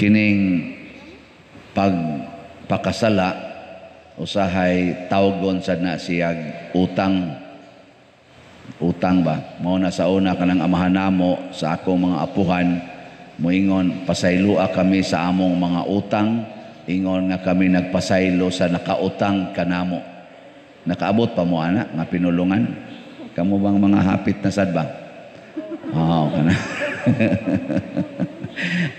Kining pagpakasala usahay tawgon sad na siyag utang. Utang ba? Mao na sa una kanang amahan namo sa akong mga apuhan moingon, "Pasayloa kami sa among mga utang ingon nga kami nagpasaylo sa nakautang kanamo." Nakaabot pa mo ana nga pinulungan? Kamo bang mga hapit na sad ba? Oo, kana.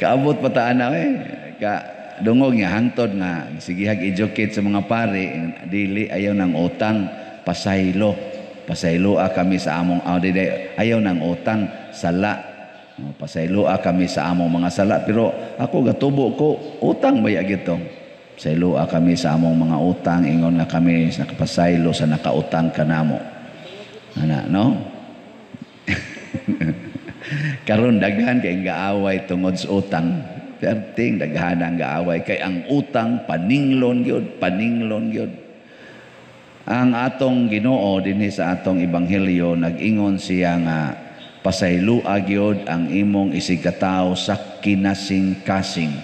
Kaabot pa ta ana eh. Ka dungog nga hangtod nga sigihag educate sa mga pari, dili, ayaw ng utang, pasaylo. Pasayloa kami sa among dili, ayaw ng utang, sala. Oh, pasayloa kami sa among mga sala, pero ako gatubo ko utang baya gito. Pasayloa kami sa among mga utang ingon nga kami nakapasaylo sa nakautang kanamo. Ana, no? Karon daghan kay gaaway tungod sa utang. Perting daghan ang gaaway kay ang utang paninglon gyud, paninglon gyud. Ang atong Ginoo dinhi sa atong ebanghelyo nag-ingon siya nga pasayloa gyud ang imong isigkatawo sa kinasingkasing.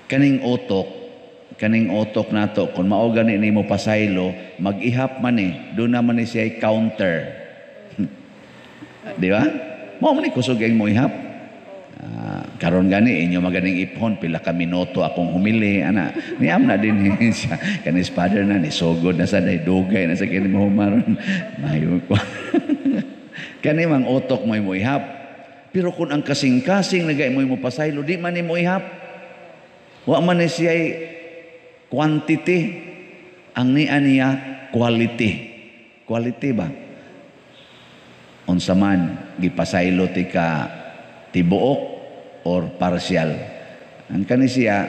Kaning utok nato kung mao gani nimo pasaylo, mag-ihap man eh, doon naman ni siya counter. Di ba? Mao man ni kusog mo ihap. Karon gani inyo maganing iphon pila ka minuto akong humili ana. Niam na din siya. Kanis father na ni sugod na sa day dugay na sa kini mo humaron. Mayo ko. Kani mang utok mo mo ihap. Pero kung ang kasing-kasing nagay mo mo pasaylo, di man nimo ihap. Wa man ni siya quantity. Ang niya niya quality. Quality ba? Unsa man gipasaylo ti ka, tibuok or partial? Ang kani siya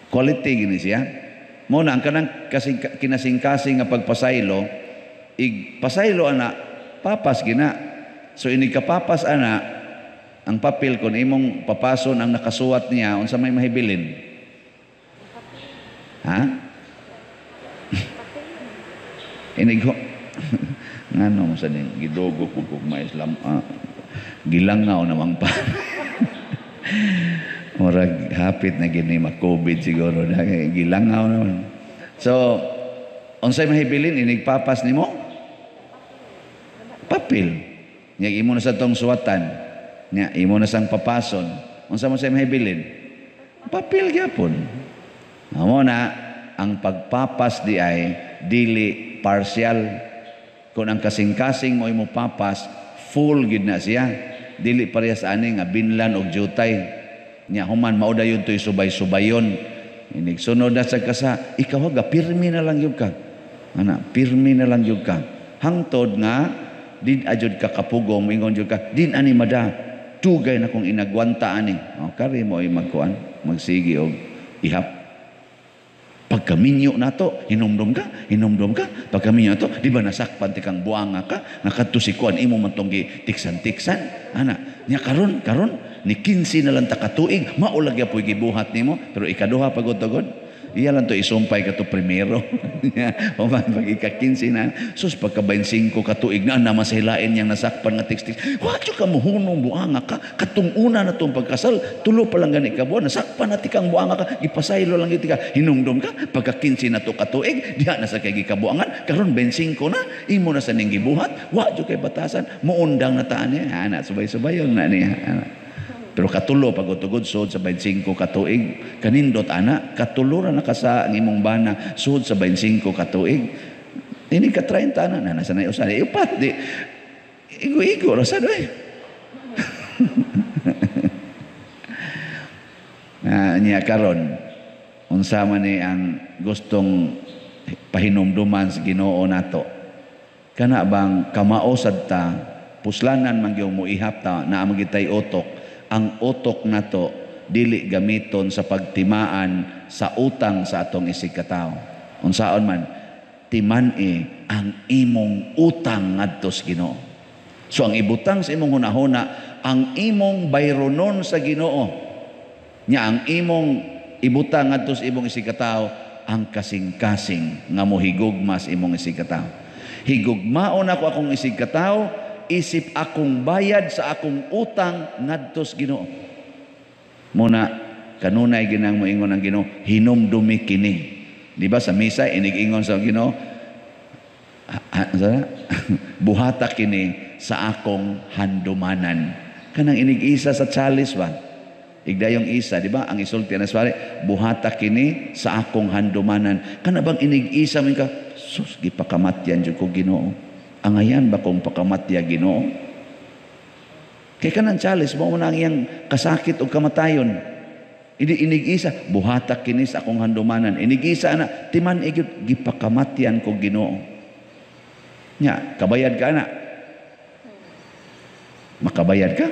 quality gini siya. Mo na ang kanang kasing, kinasingkasing nga pagpasaylo, ig pasaylo ana papas gina. So inig kapapas ana ang papel, kon imong papason ang nakasuwat niya, unsa may mahibilin? Ha? Inig ho ngano mo sa ning gidugo ko kog Islam, gilangaw namang pa. Murag hapit na gini ma-COVID siguro na gilangaw naman. So unsay mahibilin inig papas nimo? Papel. Nya imo na sa tong suwatan. Nya imo na sang papason. Unsa mo say mahibilin? Papel gyapon. Amo na ang pagpapas di ay dili partial. Kung ang kasing-kasing mo imo papas, full gid na siya. Dili parehas ani nga binlan og jutay. Nya human mao dayon toy subay-subayon. Inig sunod na sa kasa, ikaw ga pirmi na lang gyud ka. Ana, pirmi na lang gyud ka. Hangtod nga din ajud ka kapugong, moingon jud ka, din ani mada, dugay na kong inagwanta ani. O, kari mo ay magkuan, magsigi og ihap. Pagkaminyo nato, hinumdum ka, hinumdum ka. Pagkaminyo nato, di ba nasakpan ti kang buanga ka, nakadto si kuan imo man tong tiksan-tiksan. Ana, nya karon, karon ni 15 na lang ta katuig, mao lagi apoy gibuhat nimo, pero ikaduha pagod-tugod. Iya lang to isumpay ka to primero. Human pag ika-15 na, sus pagka 25 katuig na naman sa hilain niyang nasakpan nga tiks-tiks. Wa ka muhunong buanga ka, katong una na tong pagkasal, tulo pa lang gani ka buwan, nasakpan na ti kang buanga ka, gipasaylo lang gid ka, hinumdum ka, pagka 15 na to katuig, diha na sa kay gikabuangan, karon 25 na, imo na sa ning gibuhat, wa jud kay batasan, muundang na taan niya, ana subay-subayon na niya. Ana. Pero katulo pagutugod sud sa 25 katuig, kanindot ana, katulo ra na ka sa ang imong bana sud sa 25 katuig. Ini ka 30 na na nasa na usa upat di igo-igo ra sad oy. Niya karon unsa man ni ang gustong pahinumduman sa Ginoo nato? Kana bang kamao sad ta, puslanan man gyud mo ihap ta, naa man gitay utok. Ang utok nato dili gamiton sa pagtimaan sa utang sa atong isigkatawo. Unsaon man timan-i ang imong utang ngadto sa Ginoo. So ang ibutang sa imong hunahuna, ang imong bayronon sa Ginoo. Nya ang imong ibutang ngadto sa imong isigkatawo ang kasing-kasing nga mohigugma sa imong isigkatawo. Higugmaon ako akong isigkatawo, isip akong bayad sa akong utang ngadto sa Ginoo. Muna kanunay ginang moingon ang Ginoo, "Hinumdumi kini." Di ba sa misa inig-ingon sa Ginoo, "Buhata kini sa akong handumanan"? Kanang inig-isa sa chalice ba? Igdayong isa, di ba? Ang isulti na pare, "Buhata kini sa akong handumanan." Kana bang inig-isa mo ka, "Sus, gipakamatyan jud ko, Ginoo. Angayan ba kong pakamatya, Ginoo?" Kay kanang chalice, mao na ang iyang kasakit o kamatayon. Hindi inig-isa, "Buhata kini sa akong handumanan." Inig-isa na, timan igid, "Gipakamatyan ko, Ginoo." Nya, kabayad ka na. Makabayad ka?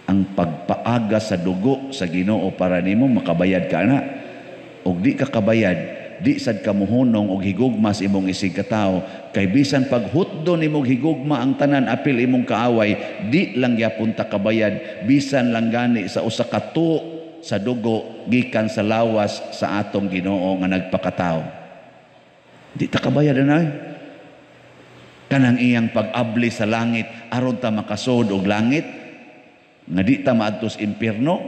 Ang pagpaaga sa dugo sa Ginoo para nimo, makabayad ka na? Og di ka kabayad, di sad ka muhunong og higugma sa imong isig katawo, kay bisan paghutdo nimo higugma ang tanan apil imong kaaway, di lang gyapon ta kabayad bisan lang gani sa usa ka tuo sa dugo gikan sa lawas sa atong Ginoo nga nagpakatao. Di ta kabayad na kanang iyang pag-abli sa langit aron ta makasod og langit nga di ta maadto sa impierno.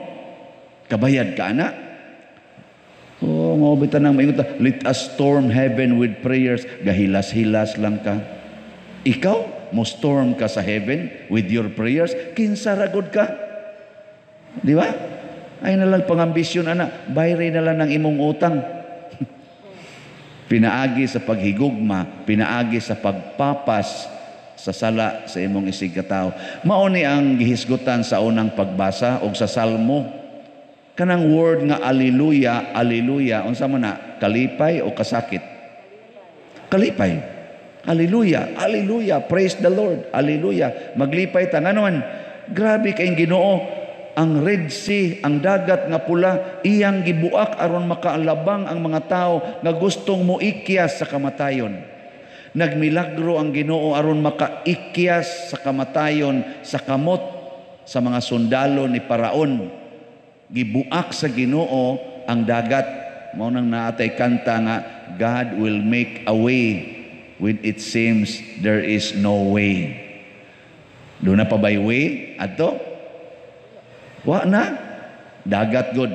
Kabayad ka ana? Oh, mao bitaw nang maingon ta, "Let us storm heaven with prayers." Gahilas-hilas lang ka. Ikaw, mo storm ka sa heaven with your prayers, kinsa ra gud ka? Di ba? Ay na lang pangambisyon ana, bayri na lang ng imong utang. Pinaagi sa paghigugma, pinaagi sa pagpapas sa sala sa imong isig katawo. Mao ni ang gihisgutan sa unang pagbasa og sa Salmo. Kanang word nga "Alleluia, Alleluia," unsa man na? Kalipay o kasakit? Kalipay. Alleluia, Alleluia, praise the Lord, Alleluia. Maglipay ta ngano man, grabe kay Ginoo. Ang Red Sea, ang Dagat nga Pula, iyang gibuak aron makaalabang ang mga tao nga gustong moikyas sa kamatayon. Nagmilagro ang Ginoo aron makaikyas sa kamatayon sa kamot sa mga sundalo ni Paraon. Gibuak sa Ginoo ang dagat. Mao nang naatay kanta nga "God will make a way when it seems there is no way." Duna pa bay way adto? Wa na. Dagat gud.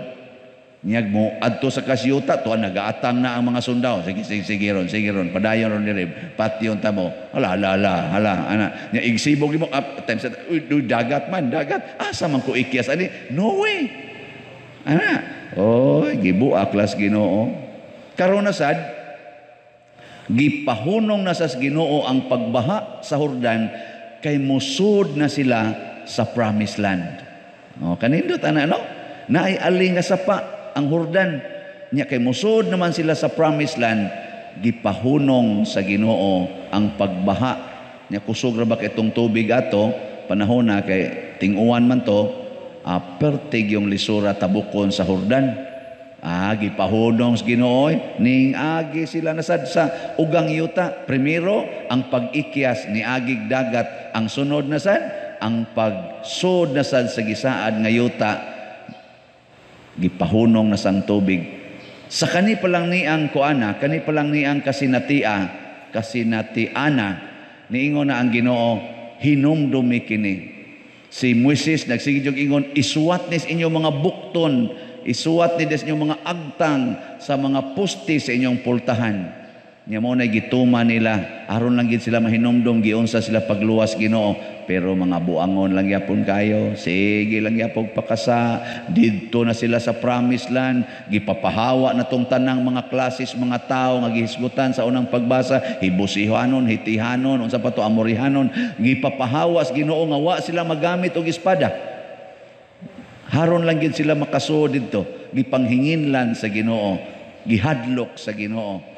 Niyag mo adto sa kasyuta tuan nagaatang na ang mga sundao. "Sige, sige, sige ron, sige ron. Padayon ron diri. Patyon ta mo." Hala, hala, hala, hala, ana. Nya igsibog nimo up times, "Uy, uy, dagat man, dagat. Asa man ko ikyas ani? No way." Ana. Oy, gibuak las Ginoo. Karon na sad gipahunong na sa Ginoo ang pagbaha sa Jordan kay musud na sila sa promised land. Oh, kanindot ana, no? Naay ali nga sapa ang Jordan. Nya kay musud naman sila sa promised land, gipahunong sa Ginoo ang pagbaha. Nya kusog ra ba kay itong tubig ato panahon na kay ting-uwan man to, pertig yung lisura tabukon sa Jordan. Ah, gipahunong sa Ginoo ning agi sila nasad sa ugang yuta. Primero ang pag-ikyas ni agig dagat, ang sunod na sad ang pagsud na sad sa gisaad nga yuta, gipahunong na sang tubig. Sa kani pa lang ni ang kuana, kani pa lang ni ang kasinatia, kasinatiana, niingon na ang Ginoo, "Hinumdumi kini." Si Moises nagsige jud ingon, "Isuwat nis inyong mga bukton, isuwat ni des inyong mga agtang sa mga poste sa inyong pultahan." Nya mo na gituma nila aron lang gid sila mahinumdom giunsa sila pagluwas Ginoo. Pero mga buangon lang yapon kayo, sige lang yapon pakasa. Didto na sila sa promised land, gipapahawa na tong tanang mga klases mga tao nga gihisgutan sa unang pagbasa, Hibusihanon, Hitihanon, unsa pa to, Amorihanon, gipapahawas Ginoo nga wa sila magamit og espada. Haron lang gid sila makasuod didto, gipanghinginlan sa Ginoo, gihadlok sa Ginoo.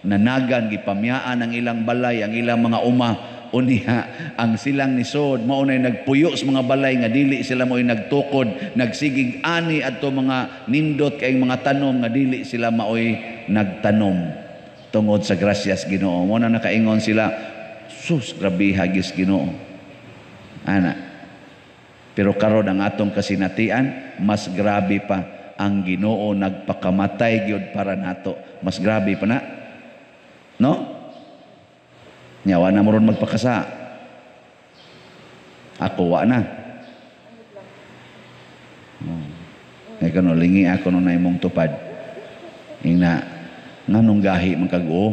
Nanagan, gipamyaan ang ilang balay, ang ilang mga uma. Unya, ang silang nisod, mao nay nagpuyo sa mga balay nga dili sila mo'y nagtukod, nagsigig ani adto mga nindot kay mga tanom nga dili sila maoy nagtanom. Tungod sa grasyas Ginoo. Mo na nakaingon sila, "Sus, grabe hagis Ginoo." Ana. Pero karon ang atong kasinatian, mas grabe pa. Ang Ginoo nagpakamatay gyud para nato. Mas grabe pa na. No? Nya wa na mo ron magpakasa. Ako wa na. kano lingi ako no na imong tupad. Ingna, nganong gahi man kag o?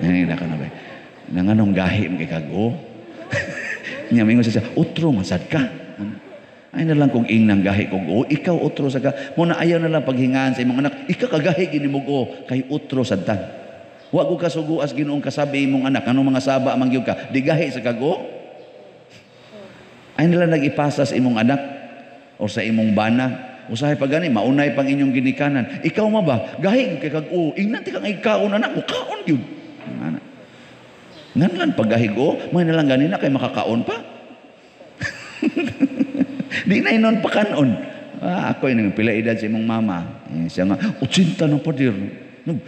Ingna ka na ba? Na nganong gahi man kay kag o? Nya mingon siya, "Utro man sad ka." Ay na lang kung ingnang gahi kog o, ikaw utro sa ka. Mo na ayaw na lang paghingaan sa imong anak, ikaw kagahi gini mo o, kay utro sad ta. Wa ko kasuguas Ginoong kasabi imong anak, anong mga saba man gyud ka, di gahi sa kag o. Ay na lang nag-ipasa sa imong anak o sa imong bana. Usahay pa gani, maunay pang inyong ginikanan. Ikaw ma ba? Gahi kay kag o, ingnan ti kang ikaon anak, mo kaon gyud. Ana. Ngan lang paggahig o, may na lang gani na kay makakaon pa. Di na inon pakanon. Ah, ako yung pila edad sa imong mama. Eh, siya nga, 80 na, pader.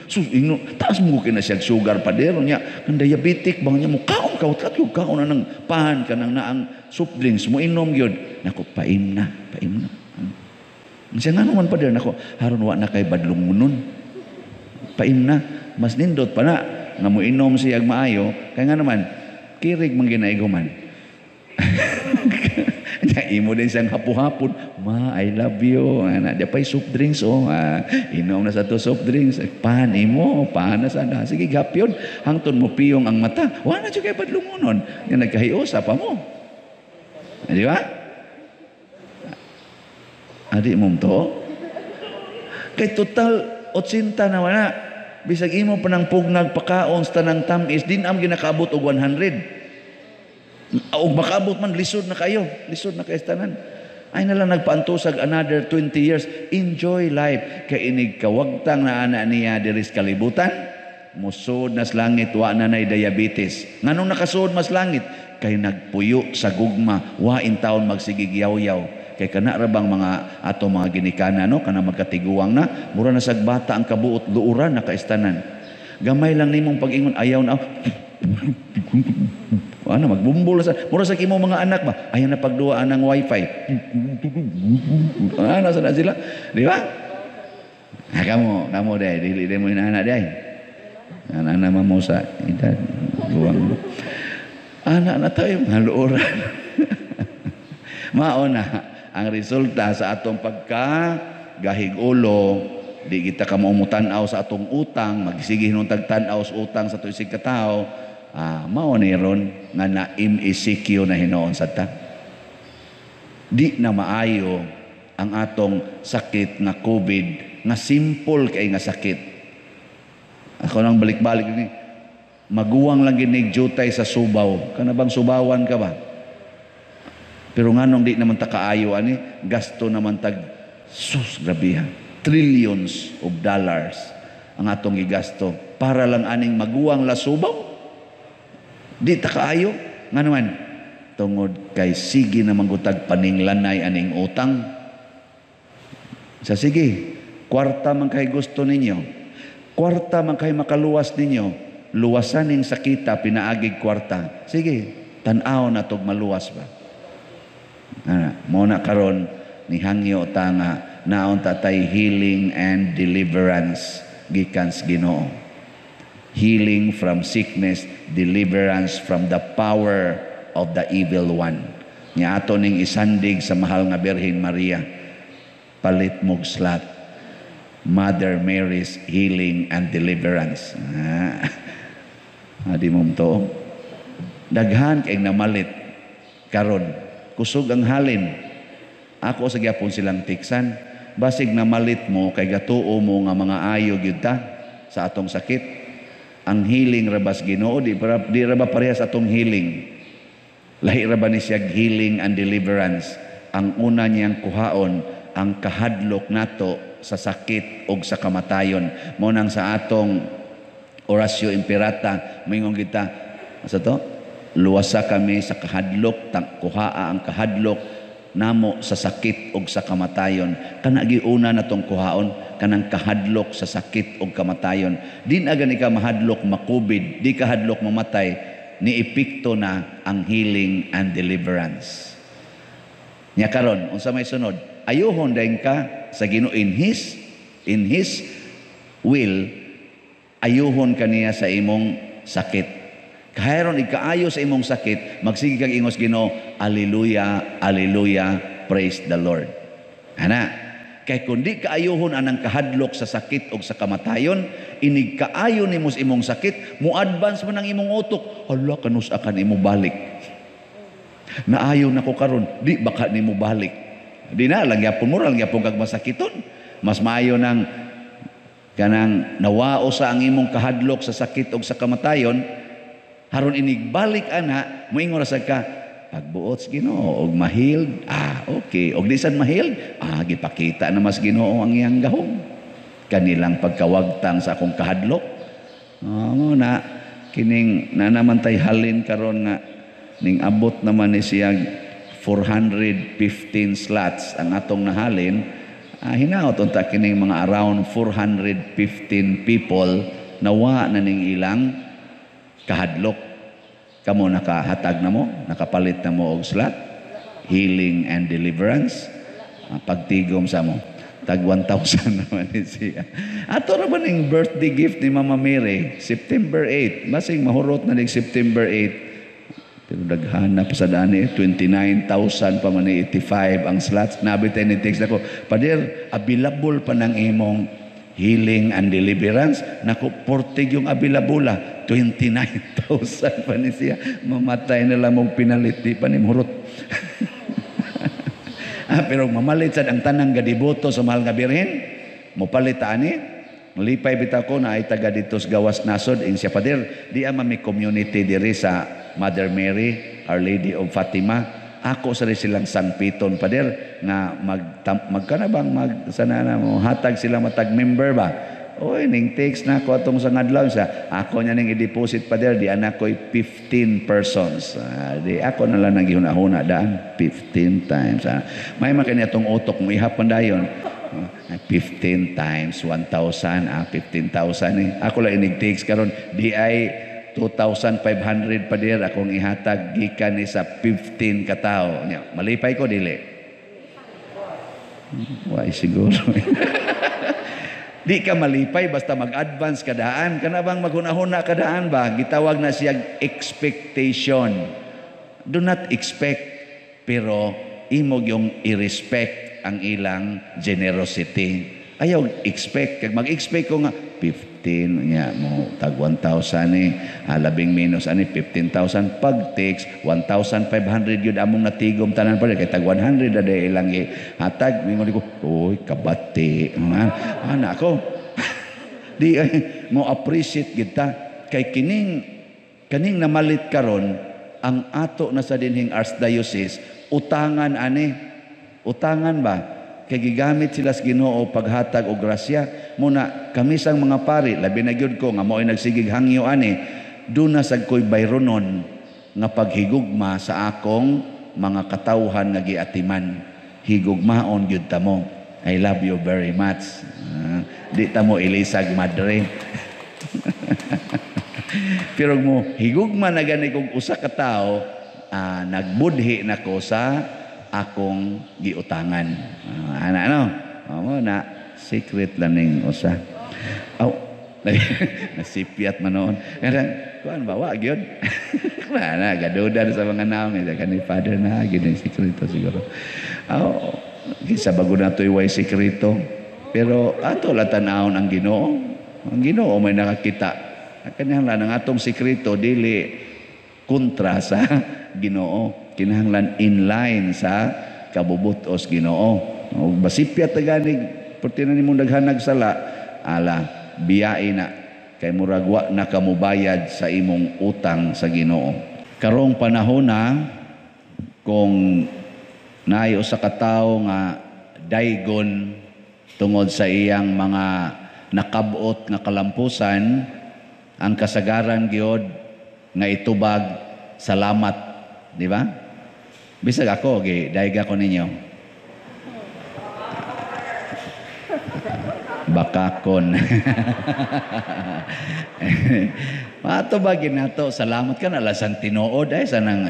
Sus, ingno, taas mo kina siya sugar, pader niya. Kang diabetic bang niya mo kaon ka kat kaon na ng pan kanang naang soft drinks mo inom gyud. Nako, paim na, paim na. Siya nga naman, pader, nako, haron wa na kay badlungunon. Paim na, mas nindot pa na nga mo inom siya maayo kay nga naman kirig man ginaiguman. Nya imo din siyang hapo-hapon, "Ma, I love you." Ana, di pa'y soft drinks oh. Ah, inom na sa to soft drinks. Pan imo, pan na sana. Sige, gapyon. Hangtod mo piyong ang mata. Wala na jud kay badlungonon. Nya nagkahiusa pa mo. Di ba? Adi mo to. Kay total 80 na wala. Bisag imo pa nang pugnag pakaon sa tanang tamis, din am ginakaabot og 100. Og makaabot man, lisod na kayo. Lisod na kayo tanan. Ay na lang nagpaantusag another 20 years. Enjoy life. Kay inig kawagtang na ana niya diri sa kalibutan, musod nas langit, wa na nay diabetes. Nganong nakasud mas langit? Kay nagpuyo sa gugma, wa in taon magsigig yaw-yaw. Kay kana ra bang mga ato mga ginikana no, kana magkatiguang na, mura na sag bata ang kabuot, luuran na kaistanan. Gamay lang nimong pag-ingon, ayaw na. Ano, magbumbol sa mura sa kimo mga anak ba? Ayaw na pagduaan ng wifi. Ano sa na sila? Di ba? Ah, kamo, kamo day, dili day mo inaana day. Anak na mo sa edad, guwang. Anak na tayo, mga luoran. Mao na ang resulta sa atong pagka gahig ulo, di kita ka tan-aw sa atong utang, magsige nung tagtan-aw sa utang sa tuig katawo, ah, mao ni ron nga na MECQ na hinuon sa ta. Di na maayo ang atong sakit nga COVID nga simple kay nga sakit. Ako nang balik-balik ni maguwang lang ginig jutay sa subaw. Kana bang subawan ka ba? Pero nganong di naman ta kaayo ani, gasto naman tag sus grabe ha. Trillions of dollars ang atong gigasto para lang aning maguwang la subaw. Di ta kaayo ngano man tungod kay sige na manggutag paninglanay aning utang. Sa sige, kwarta man kay gusto ninyo. Kwarta man kay makaluwas ninyo. Luwasan ning sakita pinaagig kwarta. Sige, tan-aw na tog maluwas ba. Ana, mo na karon ni hangyo ta nga naon ta tay healing and deliverance gikan sa Ginoo. Healing from sickness, deliverance from the power of the evil one. Nya ato ning isandig sa mahal nga Birhen Maria. Palit mog slot. Mother Mary's healing and deliverance. Ah. Adi mo to. Daghan kay namalit karon. Kusog ang halin. Ako sa gyapon silang tiksan. Basig namalit mo kay gatuo mo nga mga ayo gyud ta sa atong sakit. Ang healing ra bas Ginoo di para di ra ba parehas atong healing. Lahi ra ba ni siya healing and deliverance. Ang una niyang kuhaon ang kahadlok nato sa sakit og sa kamatayon. Mo nang sa atong Oratio Imperata moingon kita sa to, luwasa kami sa kahadlok, kuhaa ang kahadlok namo sa sakit og sa kamatayon. Kana giuna natong kuhaon kanang kahadlok sa sakit og kamatayon. Di na gani ka mahadlok makubid, di ka hadlok mamatay, ni epekto na ang healing and deliverance. Nya karon unsa may sunod? Ayuhon dayon ka sa Ginoo in his will, ayuhon kaniya sa imong sakit. Kahayron ikaayo sa imong sakit, magsige kag ingos Ginoo, "Alleluia, alleluia, praise the Lord." Ana, Kay kung di kaayuhon anang kahadlok sa sakit o sa kamatayon, inig kaayo nimo sa imong sakit, mo-advance man ang imong utok. Hala, kanus akan imo balik. Naayo nako karon, di baka nimo balik. Di na lang gyapon mo lang gyapon kag masakiton. Mas maayo nang kanang nawao sa ang imong kahadlok sa sakit o sa kamatayon, haron inigbalik ana, moingon ra sad ka, pagbuot sa Ginoo og ma-healed, okay. Og di sad ma-healed, gipakita na mas Ginoo ang iyang gahom. Kanilang pagkawagtang sa akong kahadlok. Mo na kining na naman tay halin karon nga ning abot naman ni siya 415 slots ang atong nahalin. Hinaot unta kining mga around 415 people nawa na ning ilang kahadlok. Kamo nakahatag na mo, nakapalit na mo og slot, healing and deliverance, pagtigom sa mo. Tag 1,000 naman ni siya. Ato ra ba ning birthday gift ni Mama Mary, September 8. Basing mahurot na ning September 8. Pero daghan na pa sa dani, 29,000 pa man ni 85 ang slots. Nabi tayo ni text ako, Pader, available pa ng imong healing and deliverance. Naku, 40 yung available ah. 29,000 pa ni siya. Mamatay na lang mong pinalit, di pa ni murot. Pero mamalit sad ang tanang gadiboto sa mahal nga Birhen, mopalit ani. Malipay bitaw ko na ay taga dito sa Gawas Nasod, ing siya, Pader, di ama may community diri sa Mother Mary, Our Lady of Fatima. Ako sa silang sangpiton, Pader, nga magkana bang mag sana na mo hatag sila matag member ba? Oy, ning text na ako atong sa ngadlaw sa ako niya ning i-deposit, Pader, di anak ko'y 15 persons. Di ako na lang naghihuna-huna daan 15 times. May makini atong utok mo ihap man dayon. 15 times 1,000, 15,000 eh. Ako lang inig text karon di ay 2,500 Pader akong ihatag gikan ni sa 15 katao. Nya, malipay ko dili. Why siguro. Di ka malipay basta mag-advance kadaan. Kana bang maghuna-huna kadaan ba? Gitawag na siya expectation. Do not expect, pero imo yung i-respect ang ilang generosity. Ayaw expect. Kag mag-expect ko nga 15 nya mo tag 1,000 ni labing minus ani 15,000 pag takes 1,500 yun among natigom tanan pa kay tag 100 na day ilang hatag. Mingon ko, oy kabati ana ako. Di mo appreciate kita kay kining kaning namalit karon ang ato na sa dinhing archdiocese utangan ani. Utangan ba? Kay gigamit sila sa Ginoo paghatag og grasya. Muna kami sang mga pari, labi na gyud ko nga mao'y nagsigig hangyo ani, duna sad ko'y bayronon nga paghigugma sa akong mga katawhan nga giatiman. Higugmaon gyud ta mo. I love you very much. Di ta mo ilisag madre. Pero mo higugma na gani kog usa ka tawo, nagbudhi nako sa akong giutangan. Ana ano? Mo na secret lang ning usa. Aw, nasipyat man noon. Kuan ba wa gyud? Na gadudan sa mga naong kani father na gyud ning sekreto siguro. Aw, kinsa bago na to'y way sekreto. Pero ato la tan-awon ang Ginoo. Ang Ginoo may nakakita. Kinahanglan ang atong sekreto dili kontra sa Ginoo. Kinahanglan in line sa kabubutos Ginoo. O basipyat ta gani perti na nimong daghanag sala, ala biyae na kay murag wa na kamubayad sa imong utang sa Ginoo. Karong panahon na kung naay usa ka tawo nga daygon tungod sa iyang mga nakabot nga kalampusan, ang kasagaran gyud nga itubag salamat, di ba? Bisag ako, dayga ko ninyo. Bakakon. Mato ba ginato, salamat ka na lasang tinuod ay sanang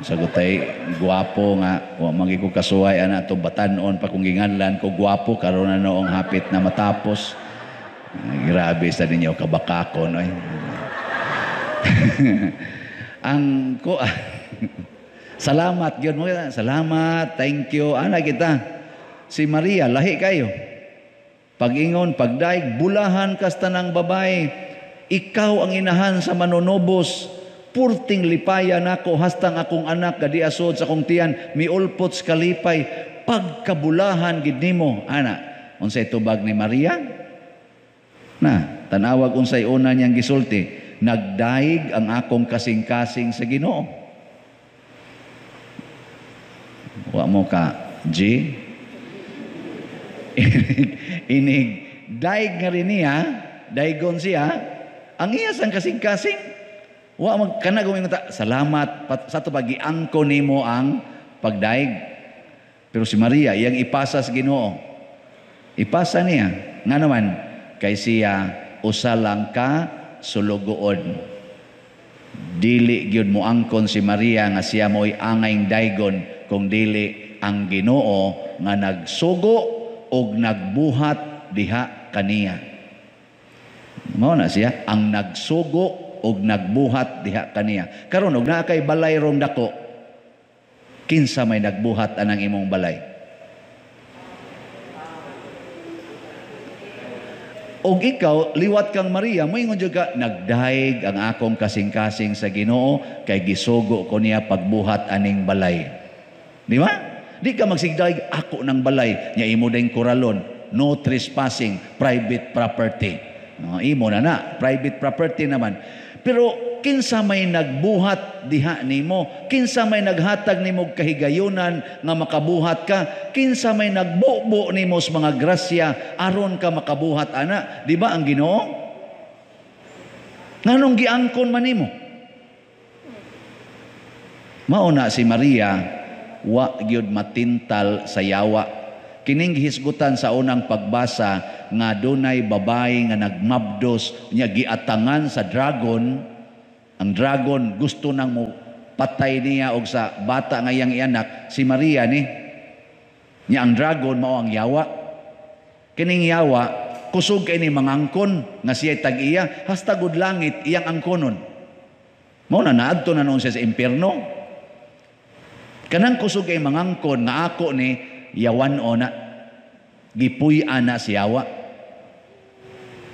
sagutay guwapo nga wa magi ko kasuway ana to batan-on pa kung ginganlan ko guwapo karon na noong hapit na matapos. Ay, grabe sa ninyo kabakakon oy. Ang ko salamat gyud mo, salamat, thank you ana kita. Si Maria lahi kayo. Pag-ingon, pagdaig, bulahan kas tanang babae. Ikaw ang inahan sa manunubos. Purting lipaya nako hastang akong anak gadiasod sa akong tiyan, miulpot sa kalipay. Pagkabulahan gid nimo, ana. Unsay tubag ni Maria? Na, tanawag unsay una niyang gisulti, nagdaig ang akong kasing-kasing sa Ginoo. Wa mo ka G. Inig daig nga rin niya, daigon siya, ang iya sang kasing-kasing. Wa mag kana gumingon ta, salamat sa to pagiangko nimo ang pagdaig. Pero si Maria iyang ipasa sa Ginoo. Ipasa niya nga naman kay siya usa lang ka sulugoon. Dili gyud moangkon si Maria nga siya mo'y angayng daygon kung dili ang Ginoo nga nagsugo og nagbuhat diha kaniya. Mao na siya ang nagsugo og nagbuhat diha kaniya. Karon og naa kay balay rong dako, kinsa may nagbuhat anang imong balay? Og ikaw liwat kang Maria, moingon jud ka, nagdaig ang akong kasing-kasing sa Ginoo kay gisugo ko niya pagbuhat aning balay. Di ba? Di ka magsigdaig ako ng balay nya imo ding kuralon, no trespassing, private property. No, imo na na, private property naman. Pero kinsa may nagbuhat diha nimo, kinsa may naghatag nimo kahigayunan nga makabuhat ka, kinsa may nagbubo nimo sa mga grasya aron ka makabuhat ana, di ba ang Ginoo? Nganong giangkon man nimo? Mao na si Maria wa gyud matintal sa yawa. Kining gihisgutan sa unang pagbasa nga dunay babae nga nagmabdos niya giatangan sa dragon. Ang dragon gusto nang mo patay niya og sa bata nga iyang ianak, si Maria ni. Niya ang dragon mao ang yawa. Kining yawa kusog kay ni mangangkon nga siya tag-iya hasta gud langit iyang angkonon. Mao na naadto na noon siya sa impierno. Kanang kusog kay mangangkon nga ako ni yawan o na, gipuy-an na siyawa.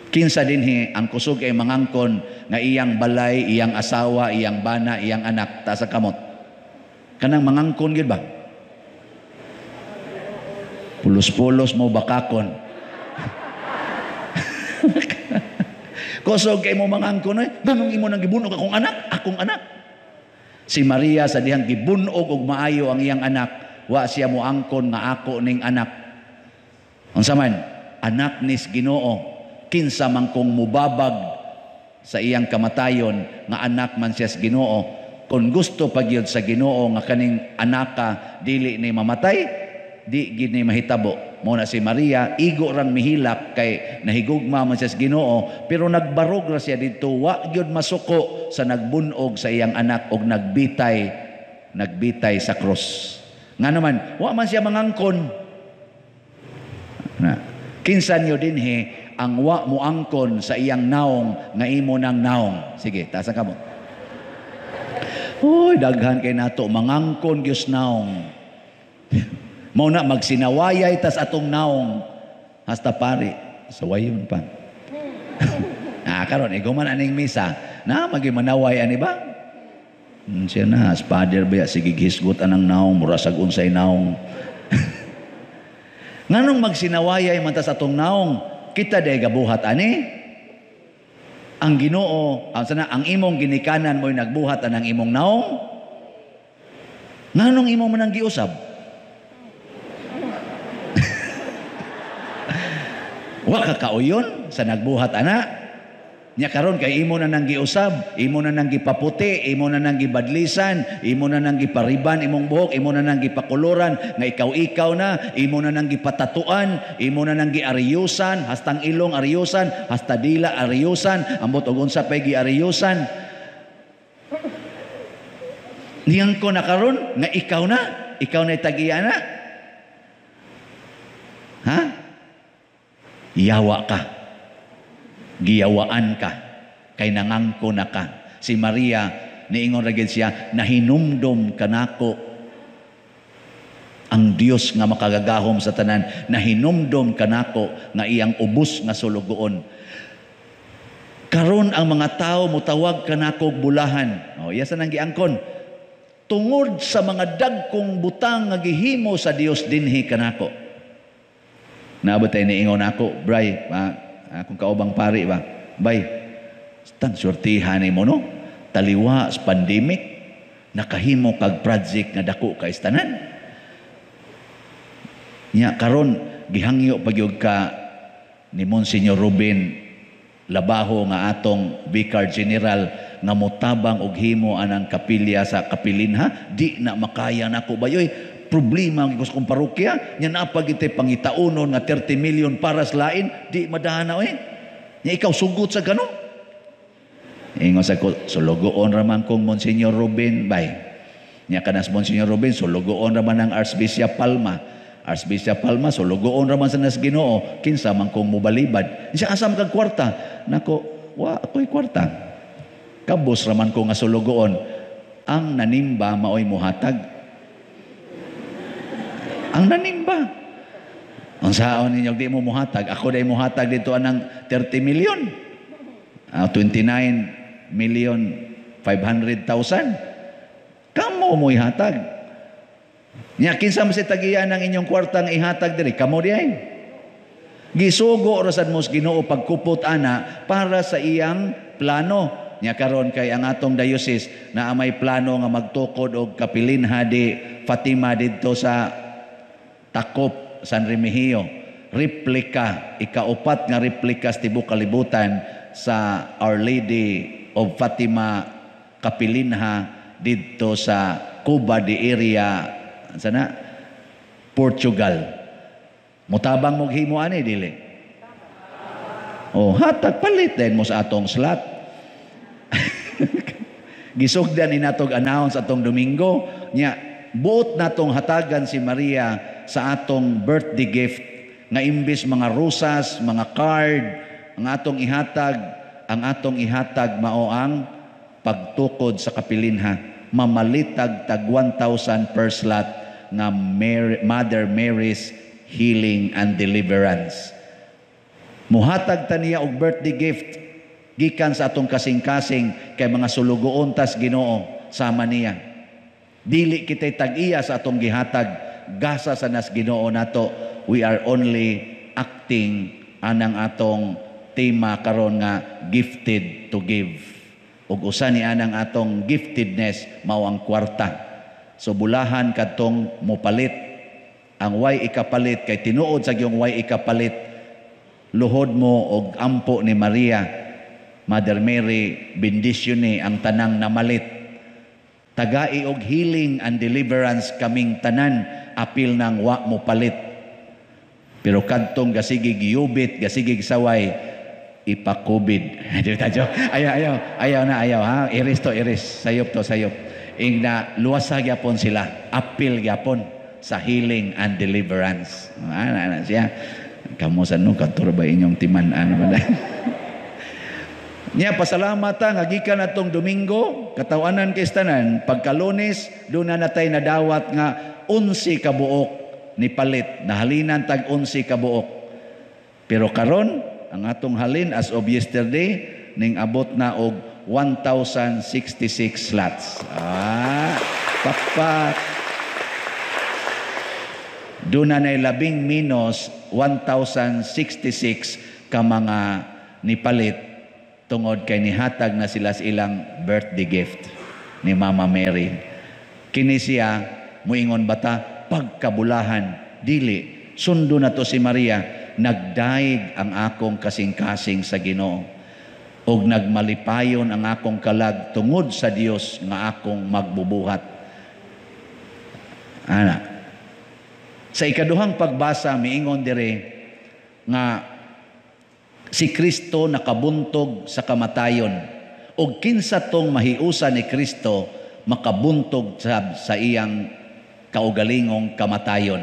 Kinsa dinhi ang kusog ay mangangkon nga iyang balay, iyang asawa, iyang bana, iyang anak, taas ang kamot. Kanang mangangkon gyud ba? Pulos-pulos mo bakakon. Kusog kay mo mangangkon, eh, nganong imo nang gibunog akong anak, akong anak. Si Maria sa dihang gibunog og maayo ang iyang anak, wa siya moangkon nga ako ning anak. Unsa man, anak nis Ginoo, kinsa man kung mubabag sa iyang kamatayon nga anak man siya sa Ginoo. Kung gusto pagyud sa Ginoo nga kaning anaka dili ni mamatay, di gid ni mahitabo. Mao na si Maria igo rang mihilak kay nahigugma man siya sa Ginoo, pero nagbarog ra siya didto, wa gyud masuko sa nagbunog sa iyang anak og nagbitay, nagbitay sa krus. Nga naman, wa man siya mangangkon. Na, kinsa niyo dinhi ang wa moangkon sa iyang naong nga imo nang naong. Sige, taas ang kamot. Uy, daghan kay nato mangangkon gyud naong. Mao na magsinawayay tas atong naong hasta pari sawayon pa. Ah, karon iguman aning misa, na magi manaway ani ba? Siya na, as father ba, sige hisgot anang naong, murasag unsay naong. Nganong magsinawayay man tas atong naong, kita day gabuhat ani? Ang Ginoo, ang sana ang imong ginikanan mo'y nagbuhat anang imong naong. Nganong imo man ang giusab? Wa ka kauyon sa nagbuhat ana. Nya karon kay imo na nang giusab, imo na nang gipaputi, imo na nang gibadlisan, imo na nang gipariban imong buhok, imo na nang gipakuluran nga ikaw-ikaw na, imo na nang gipatatuan, imo na nang giariyusan, hastang ilong ariyusan, hasta dila ariyusan, ambot og unsa pay giariyusan. Niyang ko na karon nga ikaw na tag-iya na. Ha? Yawa ka. Giyawaan ka, kay nangangko na ka. Si Maria, niingon ra gid siya, nahinumdom kanako Ang Dios nga makagagahom sa tanan nahinumdom kanako nga iyang ubos nga sulugoon. Karon ang mga tao mutawag kanako og bulahan. O, iya sa nang giangkon. Tungod sa mga dagkong butang nga gihimo sa Dios dinhi kanako. Naabot tayo niingon nako, Bray, akong kaubang pari ba? Bay, tan surtihan nimo, no? Taliwa sa pandemic, nakahimo kag project nga dako kay tanan. Nya karon gihangyo pagyud ka ni Monsignor Ruben Labaho nga atong Vicar General nga motabang og himo anang kapilya sa kapilinha, di na makaya nako, bayoy. Problema ang kong parokya nya, naa pa gitay pangitaunon nga 30 million para sa lain, di madana oy. Nya ikaw sugot sa gano. Ingon sa ko, sulugoon ra man kong Monsignor Ruben, bay. Nya kanas Monsignor Ruben, sulugoon ra man ang Archbishop Palma. Archbishop Palma, sulugoon ra man sa nas Ginoo, kinsa man kong mobalibad. Siya, asam kag kwarta? Nako, wa ako'y kwarta. Kabos ra man ko nga sulugoon. Ang nanimba maoy muhatag. Ang nanimba. Ang saon ninyo, di mo muhatag. Ako day muhatag dito anang 30 million. 29 million 500,000. Kamo mo ihatag. Nya kinsa man si tagiya ng inyong kwarta nga ihatag diri? Kamo di ay. Gisugo ra sad mo sa Ginoo pagkupot ana para sa iyang plano. Nya karon kay ang atong diocese na may plano nga magtukod og kapilinha di Fatima didto sa Takop, San Remigio. Replika, ikaupat nga replika sa tibuok kalibutan sa Our Lady of Fatima Kapilinha didto sa Cuba de area sana, Portugal. Mutabang mo himo ani, dili? Oh, hatag, palit din mo sa atong slot. Gisugdan ni natog announce atong Domingo nya, buot natong hatagan si Maria sa atong birthday gift nga imbis mga rosas, mga card ang atong ihatag mao ang pagtukod sa kapilinha. Mamalitag tag 1,000 per slot nga Mary, Mother Mary's Healing and Deliverance. Muhatag ta niya og birthday gift gikan sa atong kasing-kasing kay mga sulugoon tas Ginoo sama niya. Dili kitay tag-iya sa atong gihatag, gasa sa nas Ginoo nato. We are only acting anang atong tema karon nga gifted to give. Ug usa ni anang atong giftedness mao ang kwarta. So bulahan kadtong mopalit. Ang way ikapalit, kay tinuod sa gyung way ikapalit, luhod mo og ampo ni Maria, Mother Mary, bendisyon ni ang tanang namalit. Tagai og healing and deliverance kaming tanan, apil nang wa mo palit. Pero kadtong gasigig yubit, gasigig saway, ipakubid. Di ba tayo? Ayaw, ayaw, ayaw na, ayaw ha. Iris to, iris. Sayop to, sayop. Ingna, luwasa gyapon sila. Apil gyapon sa healing and deliverance. Ana, ana siya. Kamo sa no, kadto ba inyong timan-an ba? Nya pasalamat ta nga gikan atong Domingo, katawanan kay tanan, pagka-Lunes doon na natay nadawat nga 11 ka buok ni palit, nahalinan tag 11 ka buok. Pero karon ang atong halin as of yesterday ning abot na og 1,066 slots. Ah, pakpak. Doon na 'labing menos 1,066 ka mga nipalit tungod kay nihatag na sila sa ilang birthday gift ni Mama Mary. Kini siya, muingon bata, pagkabulahan, dili, sundo na to si Maria, nagdaig ang akong kasing-kasing sa Ginoo ug nagmalipayon ang akong kalag tungod sa Dios nga akong magbubuhat. Ana. Sa ikaduhang pagbasa, miingon dire nga si Kristo nakabuntog sa kamatayon ug kinsa tong mahiusa ni Kristo makabuntog sa iyang kaugalingong kamatayon.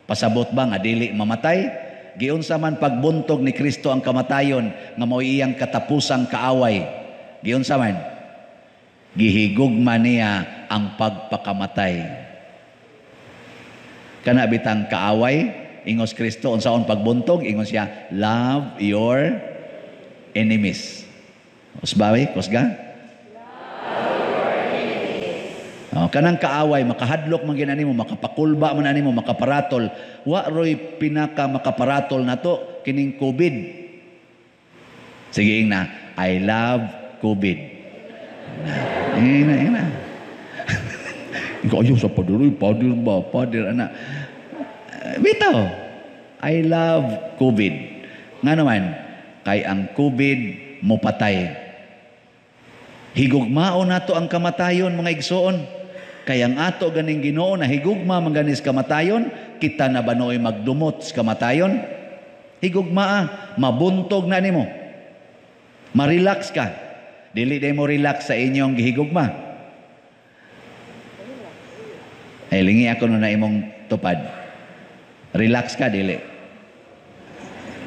Pasabot ba nga dili mamatay? Giunsa man pagbuntog ni Kristo ang kamatayon nga mao iyang katapusang kaaway? Giunsa man? Gihigugma niya ang pagpakamatay. Kana bitang kaaway, ingos Kristo, unsaon pagbuntog, ingon siya, "Love your enemies." Usbawi, kusga? Oh, kanang kaaway, makahadlok man gina nimo, makapakulba man nimo, makaparatol. Wa roy pinaka makaparatol nato kining COVID. Sige, ingna, "I love COVID." Na, ingna, ingna. Ikaw, ayaw sa pader, uy, pader ba, pader, ana. Bitaw, I love COVID. Nga naman, kay ang COVID mopatay. Higugmaon nato ang kamatayon, mga igsoon. Kay ang ato ganing Ginoo na higugma man ganis kamatayon, kita na ba nooy magdumot sa kamatayon? Higugmaa, mabuntog na nimo. Ma-relax ka. Dili day mo relax sa inyong gihigugma. Ay, lingi ako no na imong tupad. Relax ka, dili.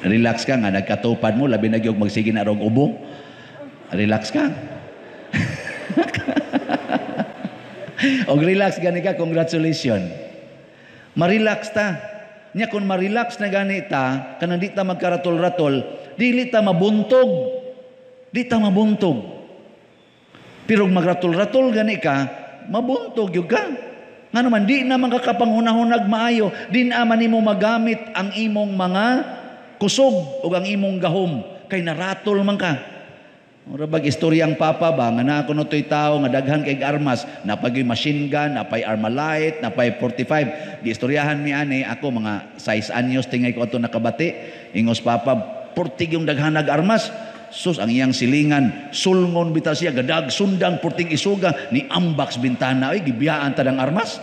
Relax ka nga nagkatupad mo, labi na gyud magsige na rog ubo. Relax ka. Og relax gani ka, congratulations. Ma-relax ta. Nya kung ma-relax na gani ta, kanang di ta magkaratol-ratol, dili ta mabuntog. Di ta mabuntog. Pero magratol-ratol gani ka, mabuntog gyud ka. Nga naman, di na man kakapanghunahunag maayo, di na man nimo magamit ang imong mga kusog o ang imong gahom, kay naratol man ka. Mura bag istoryang papa ba, nga naa kuno to'y tao nga daghan kay armas, napay machine gun, napay Armalite, napay 45. Giistoryahan mi ani, ako mga 6 anyos tingay ko ato nakabati. Ingos papa, purtig yung daghan nag armas. Sus, ang iyang silingan, sulngon bitaw siya, gadag sundang purting isuga, ni ambak sa bintana, oy, gibiyaan ta ng armas.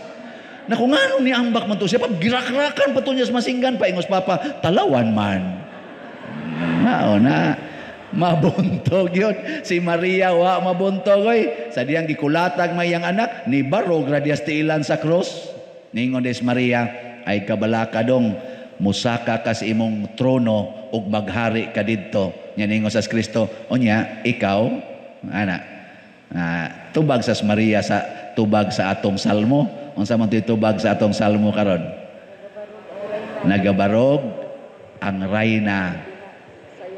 Naku, ngano ni ambak man to siya, pa, girakrakan pa to niya sa masinggan pa, ingos papa, talawan man. Mao na. Mabuntog yun. Si Maria wa mabuntog oy. Sa diyang gikulatag may iyang anak, ni barog radias tiilan sa cross. Ningon des Maria, ay kabalaka dong, musaka ka sa imong trono ug maghari ka didto. Nya ningon sa Kristo, unya ikaw ana. Tubag sa Maria sa tubag sa atong salmo. Unsa man to'y tubag sa atong salmo karon? Nagabarog ang rayna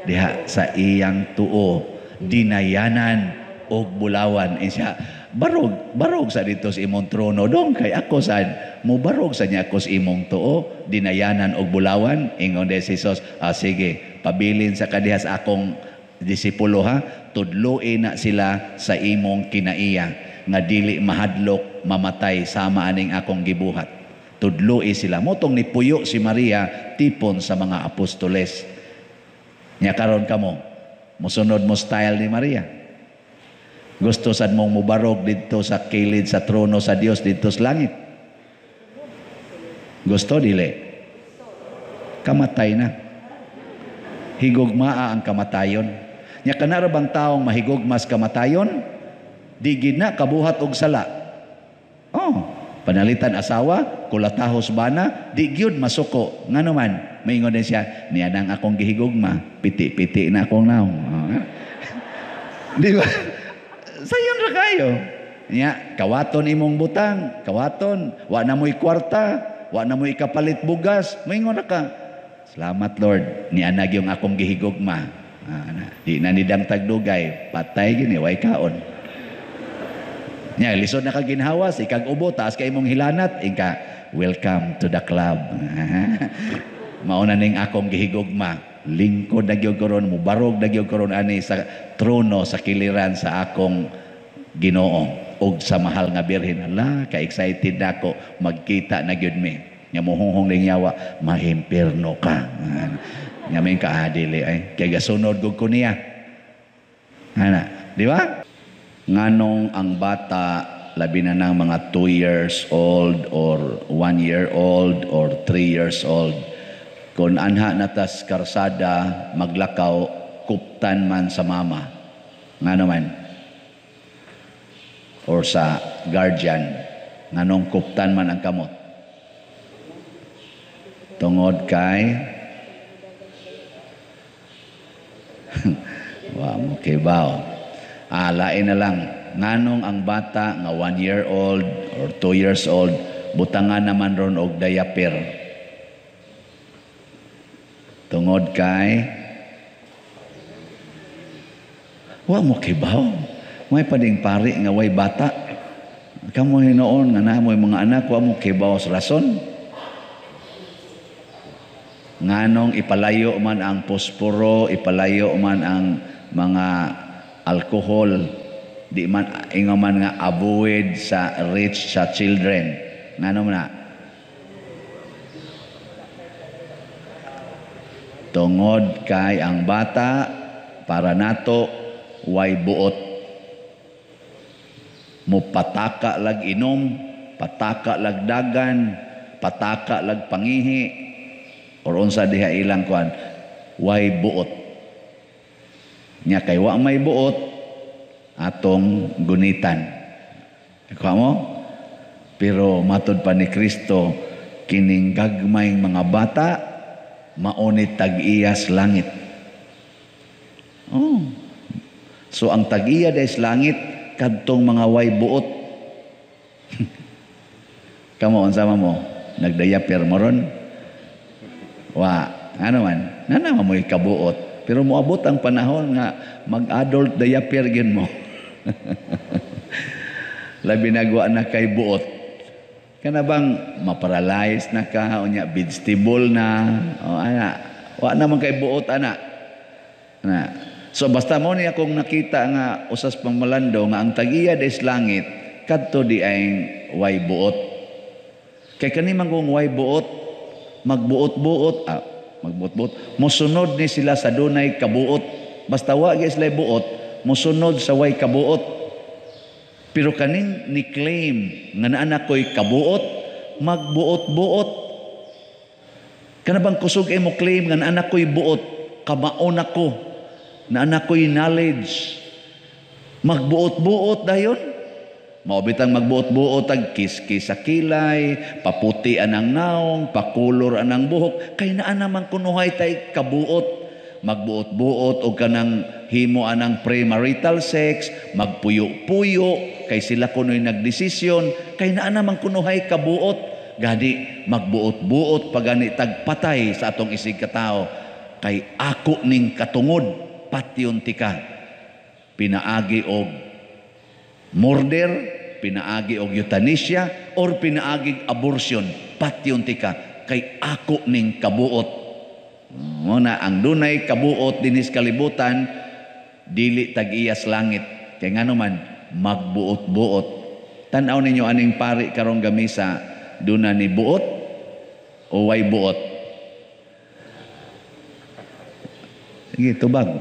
diha sa iyang tuo, dinayanan og bulawan. Siya barog barog sa dito sa imong trono dong, kay ako sad mo barog sa niya ako sa imong tuo, dinayanan og bulawan. Ingon des Jesus, sige, pabilin sa kadiha sa akong disipulo ha, tudloin na sila sa imong kinaiya nga dili mahadlok mamatay sama aning akong gibuhat. Tudloi sila. Motong nipuyo si Maria tipon sa mga apostoles. Nya karon kamo, musunod mo style ni Maria. Gusto sad mong mubarog didto sa kilid sa trono sa Dios didto sa langit. Gusto dili? Kamatay na. Higugmaa ang kamatayon. Nya kanara bang taong mahigugmas kamatayon? Di gid na kabuhat og sala. Oh, panalitan asawa, kulatahos bana, di gyud masuko. Ngano man, maingon din siya, niya nang akong gihigugma, piti-piti na akong naong. Oh. Di ba? Sayon ra kayo. Niya, kawaton imong butang, kawaton, wa na mo'y kwarta, wa na mo'y kapalit bugas, maingon ra ka. Salamat Lord, niya na gyung akong gihigugma. Di na nidang tagdugay, patay gini, way kaon. Nya, lisod na ka ginhawa, ikag ubo, taas ka imong hilanat, ika, welcome to the club. Mauna ning akong gihigugma. Lingkod na gyud karon, mubarog na gyud karon ani sa trono sa kiliran sa akong Ginoo og sa mahal nga Birhen. Ala, ka-excited na ako, magkita na gyud mi. Nya muhunghong ning yawa, mahimpirno ka. Nya may kaadili ay kay gasunod gud ko niya. Ana, di ba? Nganong ang bata, labi na ng mga 2 years old or 1 year old or 3 years old, kung anha natas karsada maglakaw, kuptan man sa mama. Nga naman? Or sa guardian, nganong kuptan man ang kamot? Tungod kay wa mo kibaw. Lain na lang. Nganong ang bata nga 1 year old or 2 years old, butangan naman ron og diaper. Tungod kay wa mo kibaw. May pading pari nga way bata. Kamo hinuon nga namoy mga anak, wa mo kibaw sa rason. Nganong ipalayo man ang posporo, ipalayo man ang mga alkohol, di man ingon man nga avoid sa reach sa children. Ngano man na? Tungod kay ang bata para nato way buot. Mupataka lag inom, pataka lag dagan, pataka lag pangihi, or unsa diha ilang kuan, way buot. Nya kay wa may buot atong gunitan. Kuha mo? Pero matod pa ni Kristo, kining gagmayng mga bata mauni tag-iyas langit. Oh. So ang tag-iya des langit kadtong mga way buot. Kamo unsa mo? Nagdayaper mo ron? Wa, ano man? Nana mo'y kabuot. Pero moabot ang panahon nga mag-adult diaper gyud mo. Labi nagwa na kay buot. Kana bang maparalyze na ka, unya vegetable na, o ana, wa naman kay buot ana. Ana. So basta mo ni akong nakita nga usas pangmalando nga ang tag-iya des langit kadto di ay way buot. Kay kani man kung way buot, magbuot-buot, magbuot-buot, mosunod ni sila sa dunay kabuot. Basta wa gyud sila buot, mosunod sa way kabuot. Pero kaning ni claim nga naa ko'y kabuot, magbuot-buot. Kana bang kusog ay mo claim nga naa ko'y buot, kamaon ako, naa ko'y knowledge. Magbuot-buot dayon. Mao bitang magbuot-buot ag kiskis sa kilay, paputi anang naong, pakulor anang buhok, kay naa naman kunuhay tay kabuot. Magbuot-buot og kanang himo anang premarital sex, magpuyo-puyo kay sila kunoy nagdesisyon, kay naa naman kunuhay kabuot. Gani magbuot-buot pagani tagpatay sa atong isig katao, kay ako ning katungod patyon tika. Pinaagi og murder, pinaagi og euthanasia, or pinaagi abortion, patyon tika kay ako ning kabuot. Muna ang dunay kabuot dinis kalibutan dili tag-iyas langit. Kay ngano man magbuot-buot. Tan-aw ninyo aning pari karong gamisa, duna ni buot o way buot? Sige, tubag.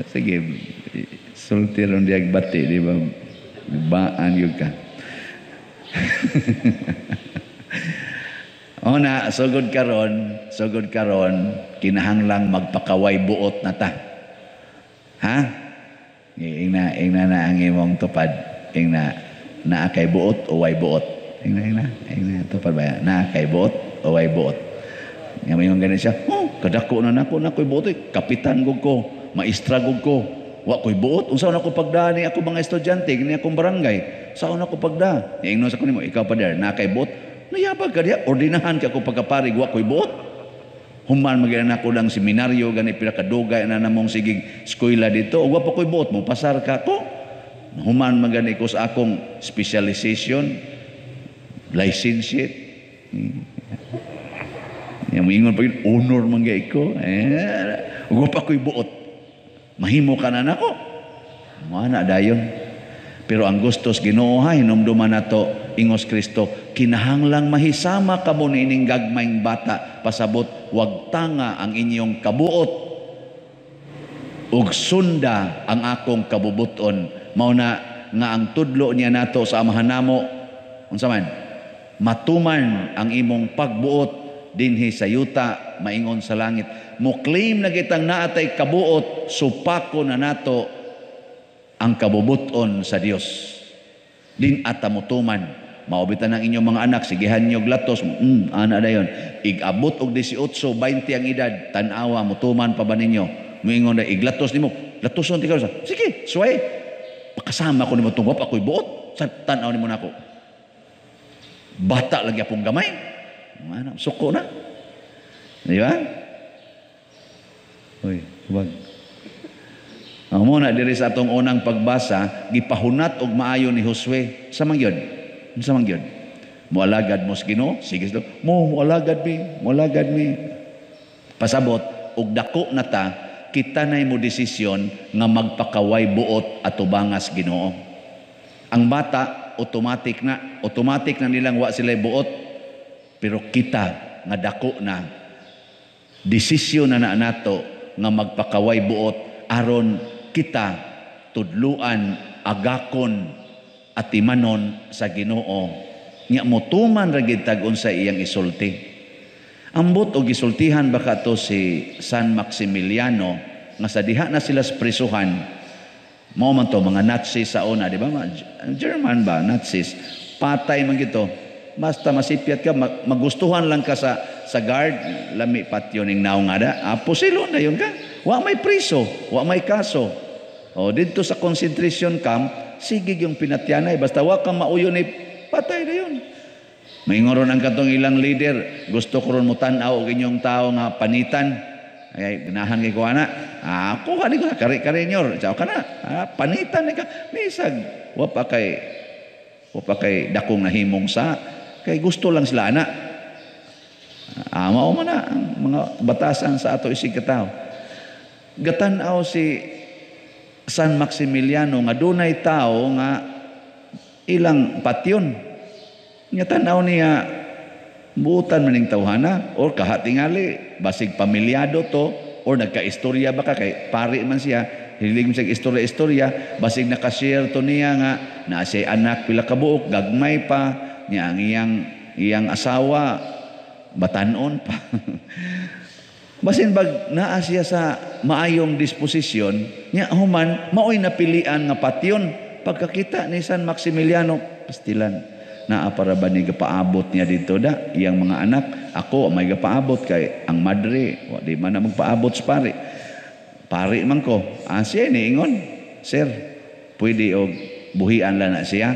Sige, sulti ron diag bati, di ba? Baan yun ka. O na, sugod karon, kinahanglang magpakaway buot na ta. Ha? Ingna, ingna na ang imong tupad. Ingna, naa kay buot o way buot? Ingna, ingna, tupad ba? Naa kay buot o way buot? Nga may ganun siya, oh, kadako na nako, nako'y buot, eh. Kapitan gud ko, maestra gud ko, wa ko'y buot. Unsa na ko pagda ni ako mga estudyante, ni akong barangay, saan ako pagda? Ingnon sa ko nimo, ikaw pa der, naa kay buot. Nayabag ka diya, ordinahan ka ako pagkaparig, wa ko'y buot. Human magilan ako ng seminaryo, gani pila kadugay na namong sigig eskwela dito, wa pa ko'y buot, mo pasar ka ko. Human magani ko sa akong specialization, licentiate. Yang moingon pa yun, honor man gay ko. Eh, wa pa ko'y buot. Mahimo ka na nako. Mga na dayon. Pero ang gustos Ginoo ha, hinumduman nato ingos Kristo, kinahanglang mahisama kamo niining gagmayng bata, pasabot wag tanga ang inyong kabuot ug sunda ang akong kabubuton. Mao na nga ang tudlo niya nato sa amahan namo, unsa man matuman ang imong pagbuot dinhi sa yuta maingon sa langit. Mo claim na kitang naatay kabuot, supako na nato ang kabubuton sa Dios. Din ata motuman. Maobitan ang inyong mga anak, sigihan niyo glatos, ana dayon. Igabot og 18, 20 ang edad, tan-awa motuman pa ba ninyo? Moingon na iglatos nimo, latoson ti karon. Sige, suway. Pakasama ko nimo tong wa ako'y buot sa tan-aw nimo nako. Bata lagi apong gamay. Ano, suko na. Di ba? Uy, wag. Ang muna diri sa atong unang pagbasa, gipahunat og maayo ni Josue. Sa man gyud? Sa man gyud? Moalagad mo sa Ginoo? Sige sila. Mo moalagad mi, moalagad mi. Pasabot og dako na ta, kita na'y mo desisyon nga magpakaway buot atubangas Ginoo. Ang bata automatic na nilang wa sila buot. Pero kita nga dako na, desisyon na na nato nga magpakaway buot aron kita tudluan, agakon at imanon sa Ginoo nya motuman ra gid tag unsa iyang isulti. Ambot og gisultihan baka to si San Maximiliano nga sa diha na sila sa prisuhan. Mao man to mga Nazis sa una, di ba? German ba? Nazis. Patay man gito. Basta masipyat ka, magustuhan lang ka sa guard, lami patyo ning naong nga da. Pusilo na yun ka. Wa may priso, wa may kaso. O didto sa concentration camp, sige yung pinatyanay. Basta wa kang mauyo ni patay na yun. Maingoron ang katong ilang leader, gusto ko ron mo tan-aw og inyong tao nga panitan. Ay, ganahan kay ko ana. Kuha ni ko na, kare-kare nyor. Chao ka na. Panitan ni ka. Bisag wa pa kay dakong nahimong sa kay gusto lang sila ana. Mao man na ang mga batasan sa ato isig katawo. Gatan-aw si San Maximiliano nga dunay tao nga ilang patyon. Nga tan-aw niya buutan maning tawhana or kahatingali basig pamilyado to or nagkaistorya ba ka kay pari man siya, hilig man siya istorya-istorya, basig nakashare to niya nga naa siya anak pila ka buok, gagmay pa niya ang iyang asawa batanon pa. Basin bag naa siya sa maayong disposisyon niya, human maoy napilian nga patyon. Pagkakita ni San Maximiliano, pastilan, naa para ba ni gapaabot niya dito da iyang mga anak? Ako may gapaabot kay ang madre wa di man na magpaabot sa pari, pari man ko. Siya niingon, "Sir, pwede og buhian lang na siya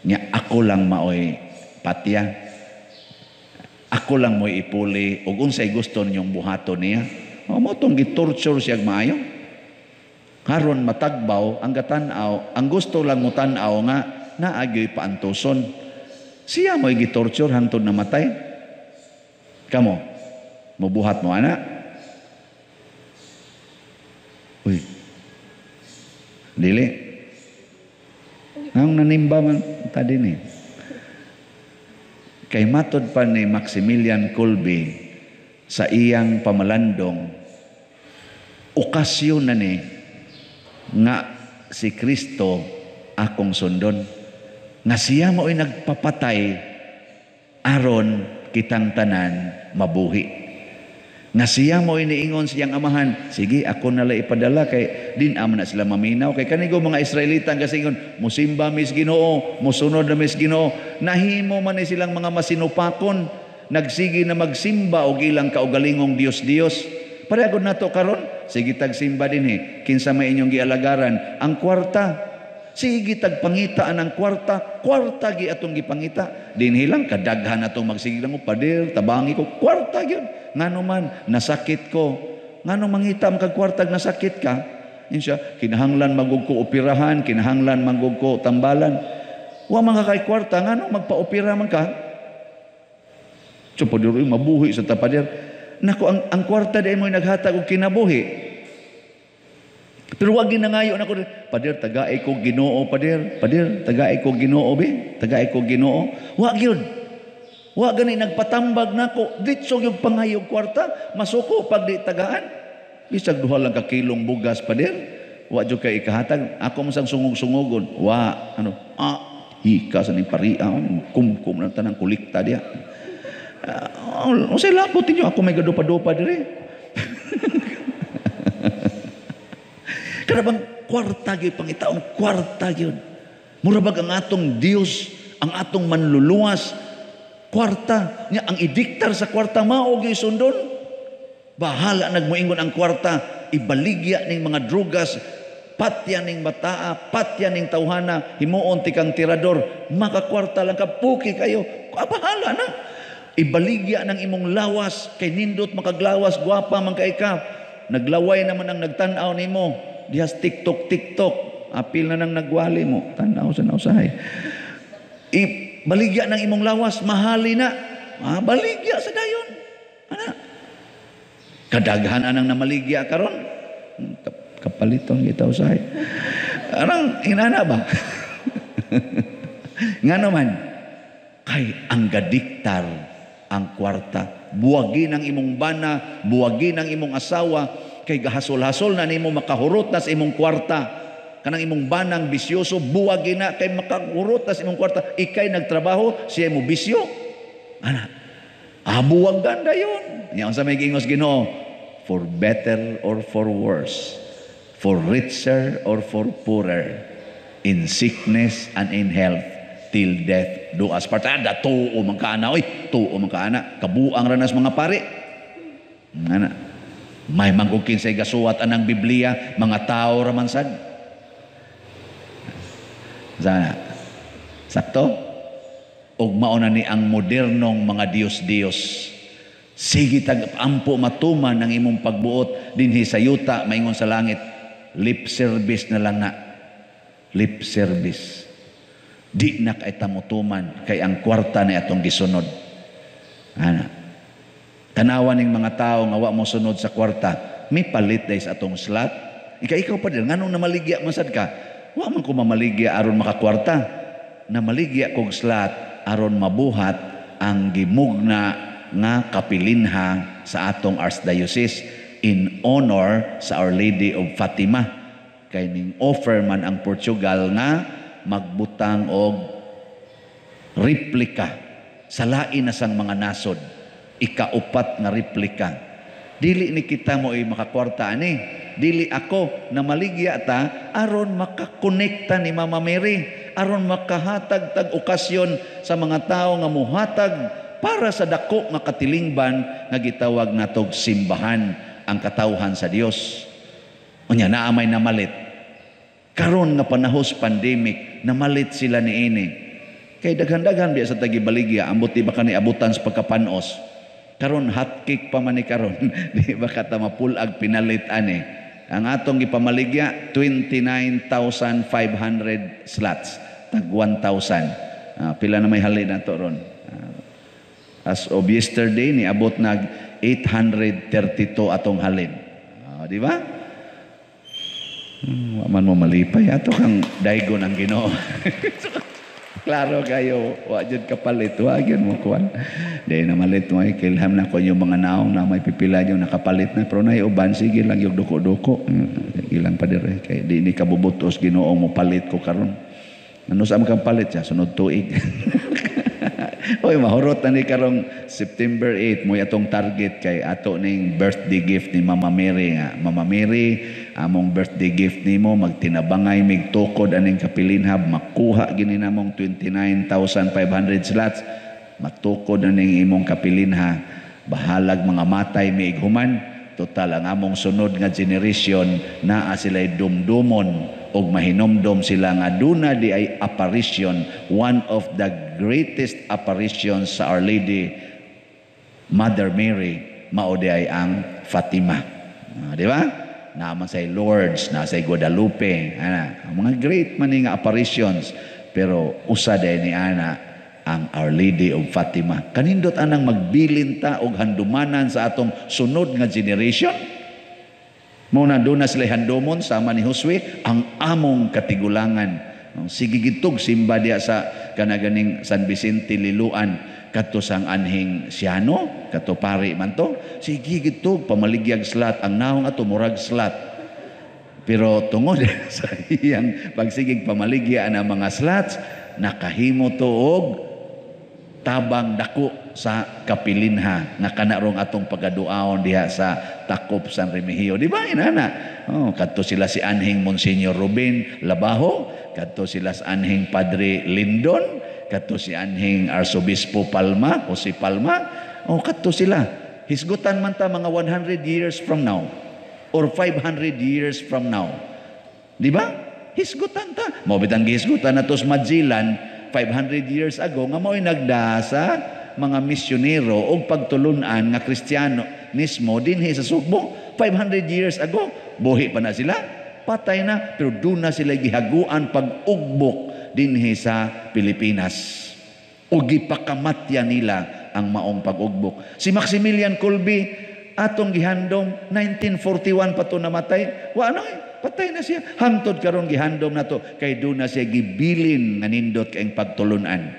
nya ako lang maoy patya, ako lang mo'y ipuli og unsay gusto ninyong buhaton niya." O mo tong gitorture siya maayo karon matagbaw ang gatan-aw, ang gusto lang mo tan-aw nga naagyoy paantuson. Siya mo'y gitorture hangtod namatay. Kamo, mubuhat mo ana? Uy, dili ang nanimba man tadi ni. Kay matod pa ni Maximilian Kolbe sa iyang pamalandong, okasyon na ni nga si Kristo akong sundon. Nga siya mo'y nagpapatay aron kitang tanan mabuhi. Nga siya mo'y niingon siyang amahan, "Sige, ako nala ipadala kay din ama na sila maminaw." Kay kanigo mga Israelita ang kasingon, "Musimba mis Ginoo, musunod na mis Ginoo." Nahimo man ni silang mga masinupakon, nagsige na magsimba og ilang kaugalingong Dios-Dios. Pareho nato karon, sige tagsimba dinhi, kinsa may inyong gialagaran? Ang kwarta. Sige tagpangita ang kwarta, kwarta gi atong gipangita. Dinhi lang kadaghan atong magsige lang ko, "Pader, tabangi ko," kwarta gyud. Ngano man nasakit ko? Ngano mangita man kag kwarta nasakit ka? Yun siya, kinahanglan magug ko operahan, kinahanglan magug ko tambalan. Wa man ka kay kwarta, ngano magpa-opera man ka? So, pader, mabuhi sa tapader. Nako, ang kwarta di mo naghatag og kinabuhi. Pero wag ginangayo nako, "Pader, tagay ko Ginoo, pader, pader, tagay ko Ginoo be, tagay ko Ginoo." Wa gyud. Wa gani nagpatambag nako, ditso yung pangayog kwarta, masuko pag di tagaan. Bisag duha lang ka kilong bugas, pader. Wa jud kay ikahatag, ako man sang sungog-sungogon. Wa ano, hika sa ning paria, kumkum na tanang kulikta diya. Unsay labot ninyo, ako may gadupa-dupa dire. Kada bang kwarta gyud pangitaon, kwarta gyud. Mura bag ang atong Dios, ang atong manluluwas, kwarta. Nya ang idiktar sa kwarta mao gyud sundon. Bahala nagmoingon ang kwarta, ibaligya ning mga drugas, Patya ning bataa, patya ning tawhana, himuon ti kang tirador, makakwarta lang ka, puki kayo, bahala na. Ibaligya ng imong lawas, kay nindot makaglawas, gwapa man kay ka. Naglaway naman ang nagtan-aw nimo, dihas TikTok, TikTok, apil na nang nagwali mo, tan-aw sa nausahay. Ibaligya ng imong lawas, mahali na. Ah, baligya sa dayon. Ana. Kadaghan anang namaligya karon. Kapaliton kita usahay. Arang inana ba? Ngano man kay ang gadiktar ang kwarta. Buwagin ang imong bana, buwagin ang imong asawa kay gahasol-hasol na nimo makahurot na sa imong kwarta. Kanang imong banang bisyoso, buwagin na kay makahurot na sa imong kwarta. Ikay nagtrabaho, siya mo bisyo. Ana. Ah, buwag ganda yun. Nya unsa may giingos Ginoo? For better or for worse, for richer or for poorer, in sickness and in health, till death do us part. Ah, da tuo man kaana oy, tuo man kaana. Kabuang ranas mga pare. Ana. May manggug kinsay gasuwat anang Biblia, mga tao ra man sad. Sana. Sakto? Og mao na ni ang modernong mga Diyos-Diyos. Sige tag ampo matuman ang imong pagbuot dinhi sa yuta maingon sa langit. Lip service na lang na. Lip service. Di na kay tamutuman kay ang kwarta na atong gisunod. Ana. Tanawan ning mga tao nga wa mo sunod sa kwarta, may palit day sa atong slot. Ika ikaw pa din nganong namaligya man sad ka? Wa man ko mamaligya aron makakwarta. Namaligya kog slot aron mabuhat ang gimugna nga kapilinha sa atong Archdiocese in honor sa Our Lady of Fatima. Kay ning offer man ang Portugal nga magbutang og replika sa lain na sang mga nasod, ikaupat nga replika. Dili ni kita mo ay makakwarta ani, dili ako na maligya ta aron makakonekta ni Mama Mary, aron makahatag tag okasyon sa mga tao nga muhatag para sa dako nga katilingban nga gitawag natog simbahan, ang katawhan sa Dios. Unya naa may namalit. Karon nga panahos pandemic, namalit sila niini. Kay daghan-daghan biya sa tagibaligya, ambot di ba kani abutan sa pagkapanos. Karon hot cake pa man ni karon, di ba ka ta mapulag pinalit ani. Ang atong gipamaligya 29,500 slots, tag 1,000. Pila na may halin nato ron. As of yesterday niabot nag 832 atong halin. Di ba? Wa man mo malipay ato kang daigon ang Ginoo. Klaro kayo, wa jud kapalit, wa gyud mo kuan. Di na malit mo ay kilham na ko yung mga naong na may pipila yung nakapalit na pero nay uban sige lang yung duko-duko. Ilang pa dire kay di ni kabubutos Ginoo mo palit ko karon. Ano sa kang palit siya sunod tuig. Oy, mahurot na ni karong September 8 mo atong target kay ato ning birthday gift ni Mama Mary nga. Mama Mary, among birthday gift nimo magtinabangay mig tukod aning kapilinhab makuha gini namong 29,500 slots. Matukod aning imong kapilinha. Bahalag mga matay miighuman. Total ang among sunod nga generation naa sila'y dumdumon og mahinomdom sila nga duna di ay apparition, one of the greatest apparitions sa Our Lady Mother Mary, mao di ay ang Fatima. Di ba? Naa man say Lourdes, naa say Guadalupe, ana, ang mga great man ni nga apparitions, pero usa day ni ana ang Our Lady of Fatima. Kanindot anang magbilin ta og handumanan sa atong sunod nga generation. Muna doon na sila handomon sama ni Josue ang among katigulangan. Sige gitog simba diya sa kanaganing San Vicente Liluan kadto sang anhing Siano kadto pari man to. Sige gitog pamaligyag slot ang naong ato murag slot. Pero tungod sa iyang pagsigig pamaligya ang mga slots, nakahimo to og tabang dako sa kapilinha nga kanarong atong pagaduaon diha sa Takop San Remigio. Di ba inana? Oh, kadto sila si anhing Monsignor Ruben Labajo, kadto sila sa anhing Padre Lindon, kadto si anhing Arsobispo Palma, Jose Palma. Oh, kadto sila. Hisgutan man ta mga 100 years from now or 500 years from now. Di ba? Hisgutan ta. Mao bitang gihisgutan nato sa Magellan 500 years ago nga mao'y nagdasa mga misyonero og pagtulunan nga Kristiyano mismo dinhi sa Sugbo 500 years ago. Buhi pa na sila, patay na, pero doon na sila gihaguan pag-ugbok dinhi sa Pilipinas. O gipakamatya nila ang maong pag-ugbok. Si Maximilian Kolbe, atong gihandom, 1941 pa to namatay. Wa ano eh, patay na siya. Hangtod karon gihandom na to, kay doon na siya gibilin nga nindot kaayong pagtulunan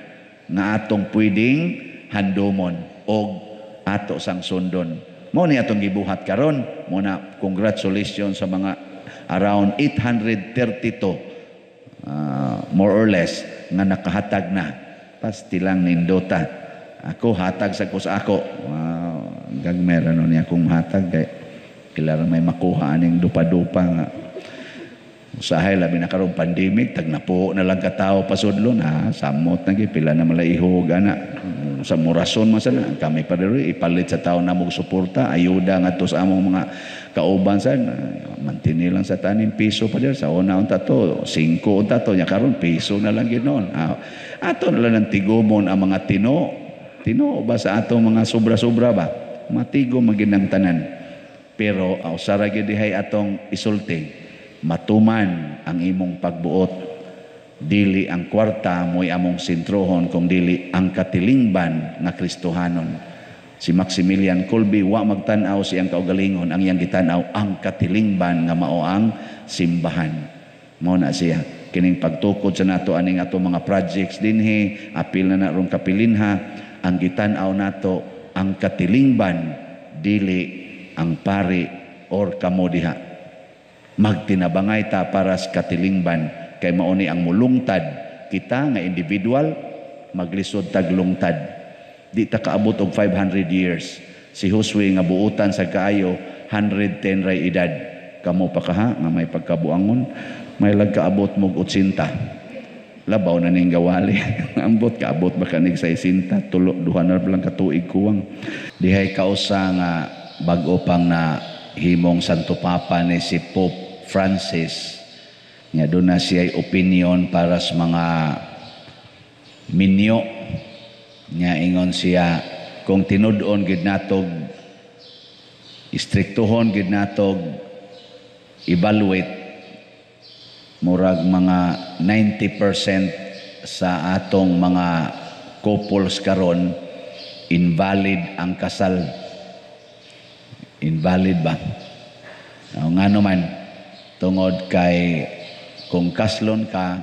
nga atong pwedeng handomon og ato sang sundon. Mao ni atong gibuhat karon. Mo na congratulations sa mga around 832 more or less nga nakahatag na. Pasti lang nindota. Ako hatag sa ko sa ako. Gagmay ra no niya akong hatag kay kailangan may makuha aning dupa-dupa nga usahay labi na karong pandemic, tagnapo na lang katao pasudlon ha, samot na gyud pila na malay ihog ana sa murason man sana kami pa diri ipalit sa tao na mo suporta ayuda ngadto sa among mga kauban sa mantini lang sa tanim piso pa diri sa una unta to 5 unta to nya karon piso na lang gyud noon. Ato na lang ng tigumon ang mga tino tino ba sa atong mga sobra-sobra ba matigo maginang tanan, pero usara gyud dihay atong isulti. Matuman ang imong pagbuot, dili ang kwarta mo'y among sentrohon kung dili ang katilingban nga Kristohanon. Si Maximilian Kolbe wa magtan-aw siyang kaugalingon, ang iyang gitan-aw ang katilingban nga mao ang simbahan. Mao na siya kining pagtukod sa nato aning ato mga projects dinhi, apil na na rong kapilinha, ang gitan-aw nato ang katilingban, dili ang pari or kamo diha. Magtinabangay ta para sa katilingban kay mao ni ang mulungtad kita nga individual, maglisod tag lungtad. Di ta kaabot og 500 years. Si Josue nga buutan sa kaayo 110 ray edad. Kamo pa kaha nga may pagkabuangon, may lag kaabot mog 80. Labaw na ning gawali. Ambot kaabot ba kanig 60, tulo duha na lang ka tuig kuwang. Dihay kausa nga bag-o pang na himong Santo Papa ni si Pope Francis, nga doon na siya opinion para sa mga minyo. Nga ingon siya kung tinud-on gid natog, istriktuhon gid natog evaluate, murag mga 90% sa atong mga couples karon invalid ang kasal. Invalid ba? O, ngano man, tungod kay kung kaslon ka,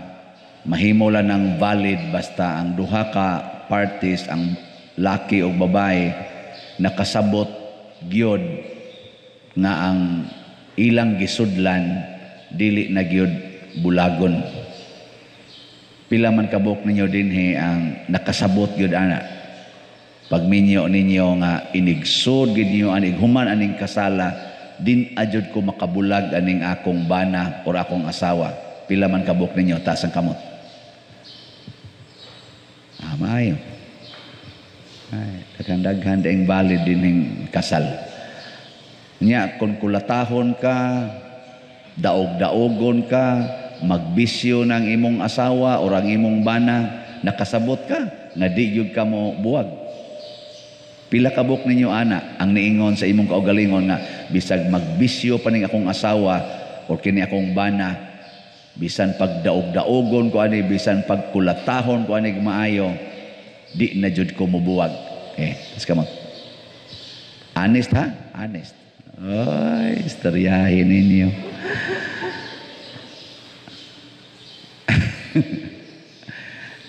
mahimo lang ng valid basta ang duha ka parties, ang laki o babae, nakasabot gyud nga ang ilang gisudlan dili na gyud bulagon. Pila man kabuk ninyo dinhi ang nakasabot gyud ana? Pagminyo ninyo nga inigsod gyud ninyo aning human aning kasala, din adyod ko makabulag aning akong bana or akong asawa. Pila man kabuk ninyo, taas ang kamot. Maayo. Ay, daghan-daghan daing valid dining kasal. Nya kung kulatahon ka, daog-daogon ka, magbisyo ng imong asawa or ang imong bana, nakasabot ka nga di gyud ka mo buwag. Pila kabuk ninyo ana ang niingon sa imong kaugalingon nga bisag magbisyo pa ning akong asawa or kini akong bana, bisan pagdaog-daogon ko ani, bisan pagkulatahon ko ani maayo, di na jud ko mobuwag. Tas kamot. Honest ha? Honest. Ay, istoryahin ninyo.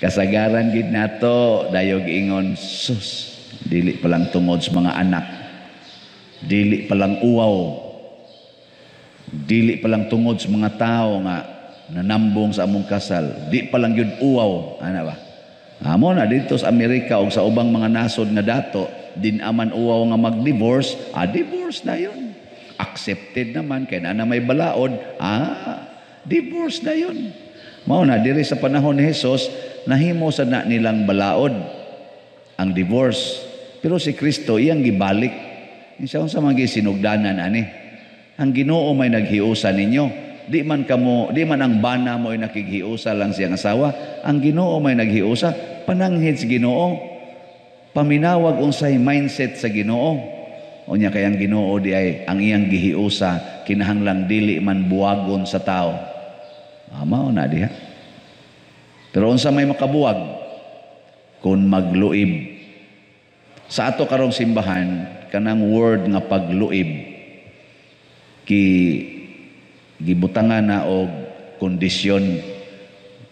Kasagaran gid nato dayog ingon, sus, dili pa lang tungod sa mga anak, dili pa lang uwaw, dili pa lang tungod sa mga tao nga nanambong sa among kasal, di pa lang gyud uwaw, ana ba? Amo na dito sa Amerika o sa ubang mga nasod nga dato, din aman uwaw nga mag-divorce, divorce na yun. Accepted naman kay na may balaod, divorce na yun. Mao na diri sa panahon ni Jesus, nahimo sa na nilang balaod ang divorce. Pero si Kristo iyang gibalik. Unsa unsa man gisinugdanan ani? Ang Ginoo may naghiusa ninyo. Di man kamo, di man ang bana mo ay nakighiusa lang siyang asawa, ang Ginoo may naghiusa, pananghid sa Ginoo. Paminawag unsay mindset sa Ginoo. Unya kay ang Ginoo di ay ang iyang gihiusa kinahanglang dili man buwagon sa tao. Mao na diha. Pero unsa may makabuwag kung magluib? Sa ato karong simbahan, kanang word nga pagluib ki gibutangan na og kondisyon,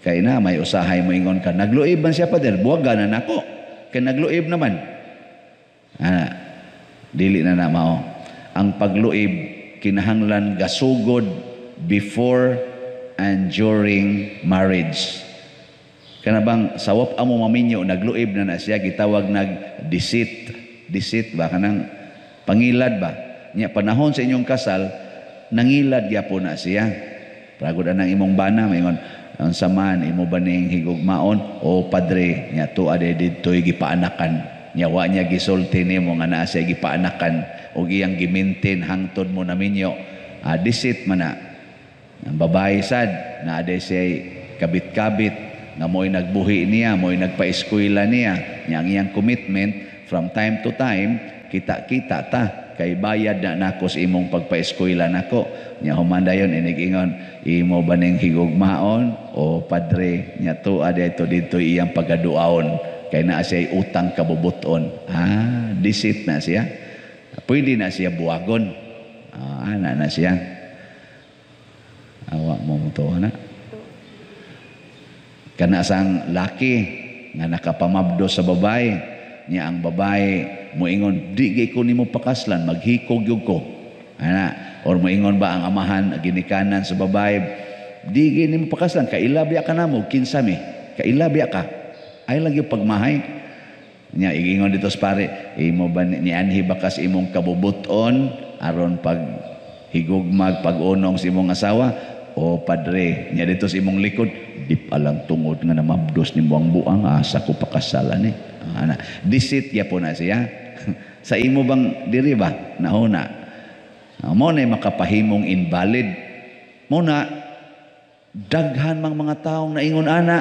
kay na may usahay mo ingon ka, "Nagluib man siya, pader, buwagan na nako kay nagluib naman." Ana, dili na na mao. Ang pagluib kinahanglan gasugod before and during marriage. Kana bang sawap amo maminyo, nagluib na na siya, gitawag nag deceit. Deceit ba, kanang pangilad ba nya? Panahon sa inyong kasal, nangilad gyapon na siya. Pragod anang imong bana maingon, "Unsa man, imo ba ning higugmaon?" "O padre." Nya tuwa de didto'y gipaanakan nya, wa niya gisulti nimo nga naa siya gipaanakan ug iyang gi-maintain hangtod mo naminyo. Ah, deceit man na. Ang babae sad naa de siya kabit-kabit nga mo'y nagbuhi niya, mo'y nagpa-eskwela niya. Nya ang iyang commitment, from time to time kita-kita ta kay bayad na nako sa imong pagpa-eskwela nako. Nya human dayon inig-ingon, "Imo ba ning higugmaon?" "O padre." Nya tuwa dito dito iyang pagaduaon kay naa siya utang kabubuton. Ah, deceit na siya, pwede na siya buwagon. Ah, ana na siya. Awa mo mo to na kana sang laki nga nakapamabdo sa babae niya, ang babae moingon, "Di gay ko nimo pakaslan, maghikog gyud ko." Ana, or moingon ba ang amahan ginikanan sa babae, "Di gay nimo pakaslan, kaila biya ka namo, kinsa mi, kaila biya ka, ay lagi pagmahay." Nya igingon dito sa pare, "Imo ba nianhi ba kas imong kabubuton aron pag higugmag pag-unong sa imong asawa?" "O padre." Nya dito sa imong likod, "Di pa lang tungod nga namabdos nimo ang buang, asa ko pakasalan ni." Ana, deceit gyapon na siya. Sa imo bang diri ba nahuna mo na makapahimong invalid mo na? Daghan mang mga taong naingon ana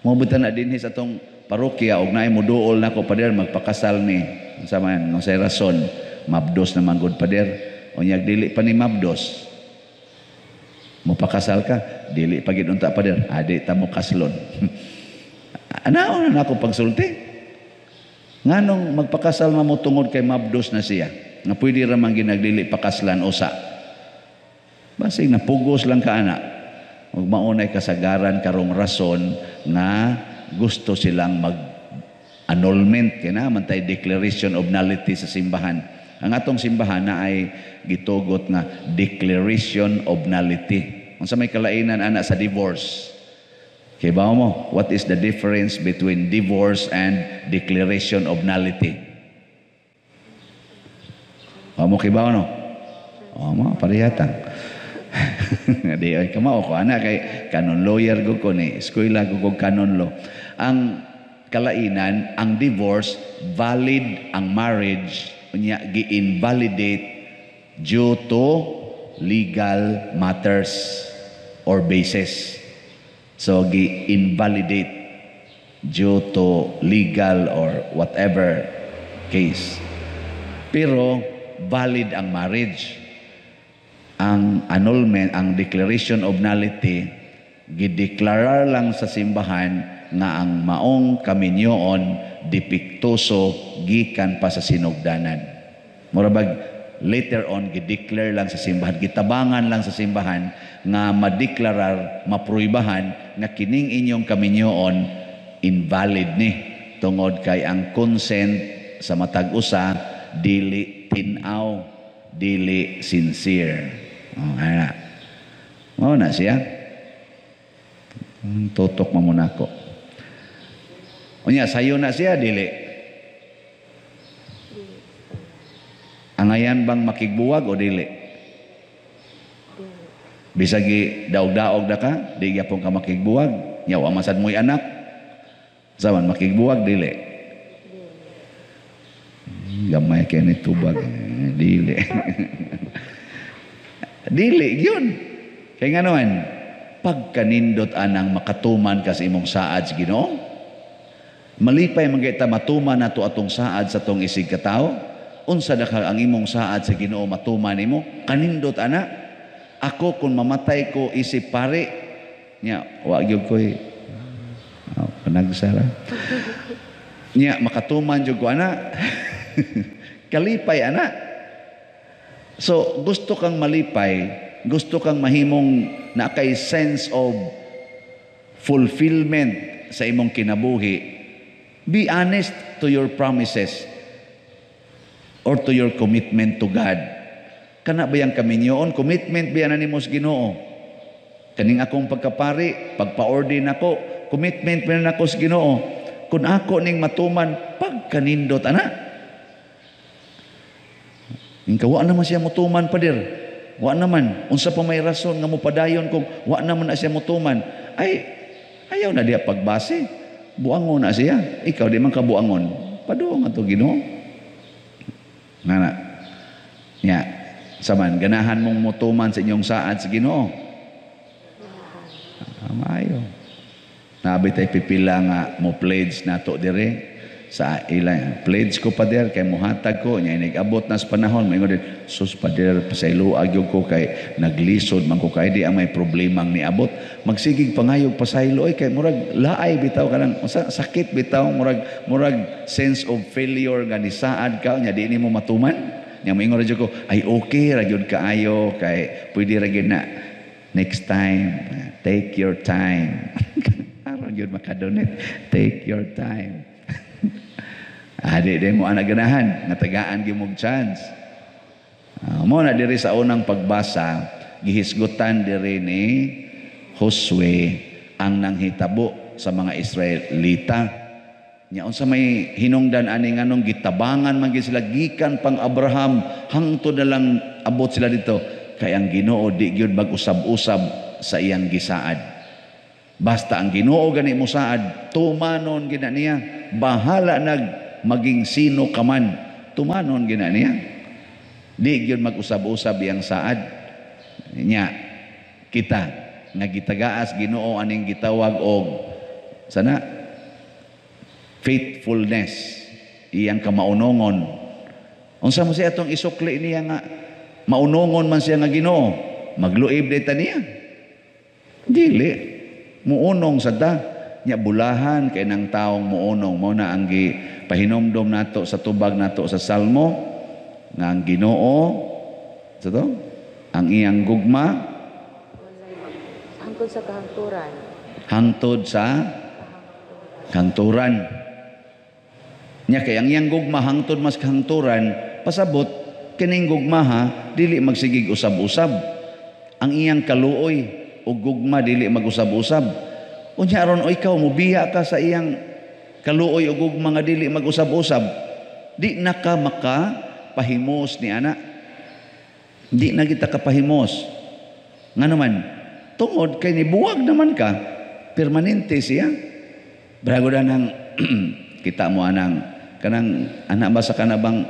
mo buta na dinhi sa atong parokya og naay moduol nako, "Pader, magpakasal ni." Unsa man unsay rason? "Mabdos naman gud, pader." Unyag dili pa ni mabdos, mo pakasal ka? "Dili pa gid unta, pader." Adi ta mo kaslon. Ana na nako pagsulti. Nganong magpakasal man mo tungod kay mabdos na siya nga pwede ra man ginagdili pakaslan usa? Basig napugos lang ka ana. Ug maunay kasagaran karong rason nga gusto silang mag annulment, kay na man tay declaration of nullity sa simbahan. Ang atong simbahan na ay gitugot nga declaration of nullity. Unsa may kalainan ana sa divorce? Kay ba mo, what is the difference between divorce and declaration of nullity? Wa mo kibaw, no? O mo parehatan. Di ay kamao ko ana kay canon lawyer ko ko ni eskwela ko kog canon law. Ang kalainan, ang divorce, valid ang marriage, unya gi-invalidate due to legal matters or basis. So gi-invalidate due to legal or whatever case. Pero valid ang marriage. Ang annulment, ang declaration of nullity, gideklarar lang sa simbahan nga ang maong kaminyoon depektuso gikan pa sa sinugdanan. Mura bag later on gideclare lang sa simbahan, gitabangan lang sa simbahan nga madeklarar, mapruibahan nga kining inyong kaminyoon invalid ni tungod kay ang consent sa matag usa dili tin-aw, dili sincere. Oh, ana. Mao na siya. Tutok mo muna ko. Unya, sayo na siya, dili? Angayan bang makigbuwag o dili? Bisag daog-daog na ka, di gyapon ka makigbuwag. Nya wa masad mo'y anak. Saman makigbuwag, dili? Gamay kay ni tubag. Dili. Dili yun. Kay nga naman, pagkanindot anang makatuman ka sa imong saad sa Ginoo. Malipay man kita matuman nato atong saad sa tong isig katawo. Unsa na ka ang imong saad sa Ginoo matuman nimo? Kanindot ana. Ako kung mamatay ko isip pare nya, wa gyud koy oh, panagsara. Nya makatuman jud ko ana. Kalipay ana. So gusto kang malipay, gusto kang mahimong na kay sense of fulfillment sa imong kinabuhi. Be honest to your promises or to your commitment to God. Kana ba yung kaminyoon? Commitment ba yan nimo sa Ginoo? Kaning akong pagkapari, pagpa-ordain ako, commitment ba nako sa Ginoo? Kung ako ning matuman, pagkanindot ana. Ingka wa naman siya mutuman, pader. Wa naman. Unsa pa may rason nga mopadayon kung wa naman na siya mutuman? Ay, ayaw na diya pagbase. Buangon na siya. Ikaw di man ka buangon. Paduong ato Ginoo. Ngana. Nya, saman ganahan mong mutuman sa inyong saad sa Ginoo. Ah, maayo. Nabi tay pipila nga mo pledge nato dire sa ila. Pledge ko, pader, kay muhatag ko nya inig abot na sa panahon, maingon din, "Sus, pader, pasaylo gyud ko kay naglisod man ko kay di ang may problemang niabot." Magsigig pangayog pasaylo oy, kay murag laay bitaw kanang sakit bitaw, murag sense of failure nga nisaad ka nya di nimo matuman. Nya moingon ra jud ko, "Ay, okay ra gyud kaayo kay pwede ra gyud na next time." Take your time aron gyud makadonate. Take your time. Ah, di mo anak ganahan, nga tagaan gyud mo chance. Ah, mo na diri sa unang pagbasa, gihisgutan diri ni Josue ang nanghitabo sa mga Israelita. Nya unsa may hinungdan ani, nganong gitabangan man gyud sila gikan pang Abraham hangtod na lang abot sila dito? Kay ang Ginoo di gyud mag-usab-usab sa iyang gisaad. Basta ang Ginoo gani mo saad, tumanon gina niya. Bahala nag maging sino ka man, tumanon gina niya. Di gyud mag-usab-usab iyang saad. Nya kita nga gitagaas Ginoo aning gitawag og sana faithfulness, iyang kamaunongon. Unsa mo siya atong isukli niya nga maunongon man siya nga Ginoo? Magluib ta niya? Dili. Muunong sa ta. Nya bulahan kay nang taong muunong. Mo na ang gi pahinomdom nato sa tubag nato sa Salmo nga ang Ginoo sa to ang iyang gugma hangtod sa kahangturan. Hangtod sa kahangturan. Nya kay ang iyang gugma hangtod mas kahangturan, pasabot kining gugma ha dili magsigig usab-usab. Ang iyang kaluoy ug gugma dili mag-usab-usab. Unya aron o ikaw mubiya ka sa iyang kaluoy ug gugma nga dili mag-usab-usab, di na ka maka pahimos ni ana. Di na kita kapahimos. Nga naman, tungod kay nibuwag naman ka, permanente siya. Brago na nang kita mo anang kanang anak ba sa kanabang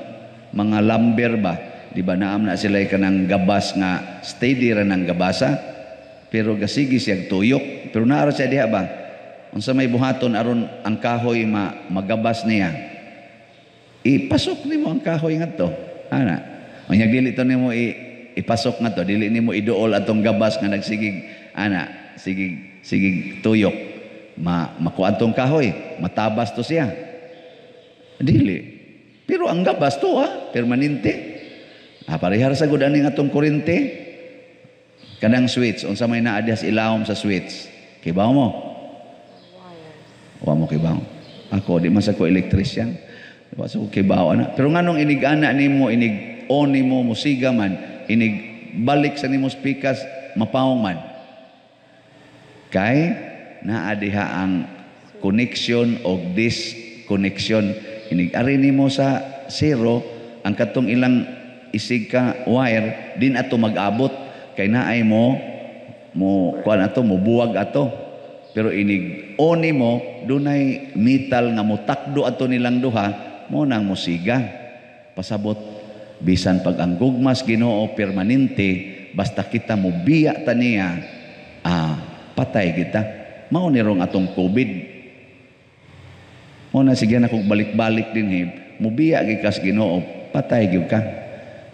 mga lumber ba, di ba naam na sila kanang gabas nga steady ra nang gabasa, pero gasigi siya tuyok, pero naara siya diha ba? Unsa may buhaton aron ang kahoy magabas niya? Ipasok nimo ang kahoy ngadto ana. Unya dili to nimo ipasok ngadto, dili nimo iduol atong gabas nga nagsigig ana, sigig sigig tuyok, makuha atong kahoy, matabas to siya? Dili. Pero ang gabas to ha, permanente. Ah, parehar sa gud aning atong kuryente. Kanang switch, unsa may naa diha sa ilawom sa switch? Kibaw mo? Wires. Wa mo kibaw. Ako di man sa ko electrician. Wa sa ko kibaw ana. Pero nganong inig ana nimo, inig on nimo musiga man, inig balik sa nimo speakers mapawong man? Kay naa diha ang connection o disconnection. Inig ari nimo sa zero, ang katong ilang isig ka wire din ato mag-abot kay naay mo mo kuan ato, mo buwag ato. Pero inig on nimo, dunay metal nga motakdo ato nilang duha, mo nang musiga. Pasabot bisan pag ang gugmas Ginoo permanente. Basta kita mo biya ta niya, patay kita. Mao ni rong atong COVID. Mao na sige na kung balik-balik din he, mubiya gyud ka sa Ginoo, patay gyud ka.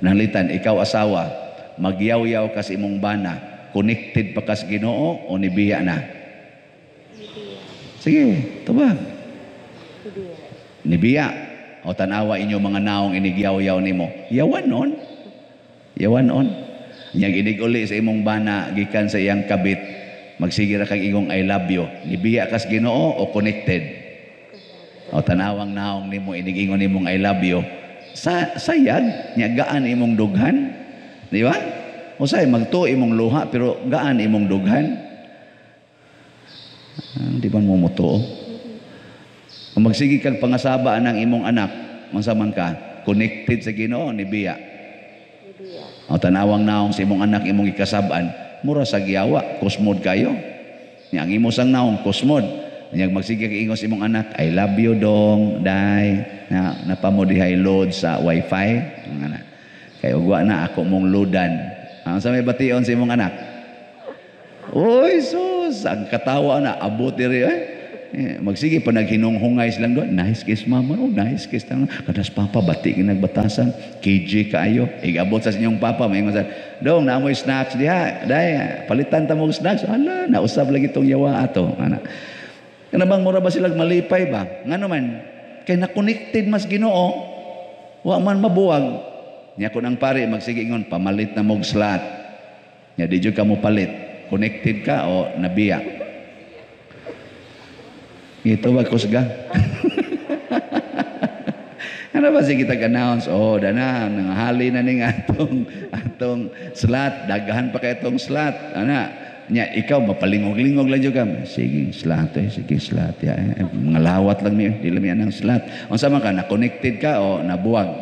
Nalitan ikaw asawa, magyaw-yaw ka sa imong bana, connected pa ka sa Ginoo o nibiya na? Sige, tubag. Nibiya. Nibiya. O tanawa inyo mga naong inigyaw-yaw nimo. Yawan on. Yawan on. Nyag inig uli sa imong bana gikan sa iyang kabit, magsige ra kag ingong "I love you." Nibiya kas Ginoo o connected? O tanawang naong nimo inigingon nimong "I love you." Sa sayag nya gaan imong dughan. Di ba? O say magtuo imong luha pero gaan imong dughan. Di ba mo motuo? Kung magsige kag pangasaba ng imong anak, mansaman ka, connected sa Ginoo, nibiya? Nibiya. O tanawang naong sa imong anak imong gikasab-an, mura sa giyawa, kusmod kayo. Nya ang imo sang naong kusmod. Nya magsige kag ingon sa imong anak, "I love you dong, day." Na napamo dihay load sa wifi. Ang anak. Kay ugwa na ako mong loadan. Ang sa may bation sa imong anak? Oy, sus, ang katawa na abot diri eh. Eh, magsige pa naghinunghungay silang doon. "Nice kiss, mama." "Oh, nice kiss." "Kadas papa, bati ginagbatasan. KJ kaayo." Igabot sa inyong papa. May sa, "Dong, naamoy snacks diha. Day, palitan ta mong snacks." Ala, nausab lagi itong yawa ato. Ana. Kana bang mura ba silang malipay ba? Ngano man, kay na-connected mas Ginoo, wa man mabuwag. Nya kun ang pare magsige ingon, "Pamalit na mog slot." Nya di jud ka mo palit. Connected ka o nabiya? Ito ba kusga? Ano ba sige tag-announce? Oh, dana, nanghali na ning atong atong slot, daghan pa kay itong slot. Ana, nya ikaw mapalingog-lingog lang jud ka. Sige, slot eh, sige slot ya. Eh, mga lawat lang mi, di lang mi anang slot. Unsa man ka, na connected ka o nabuwag?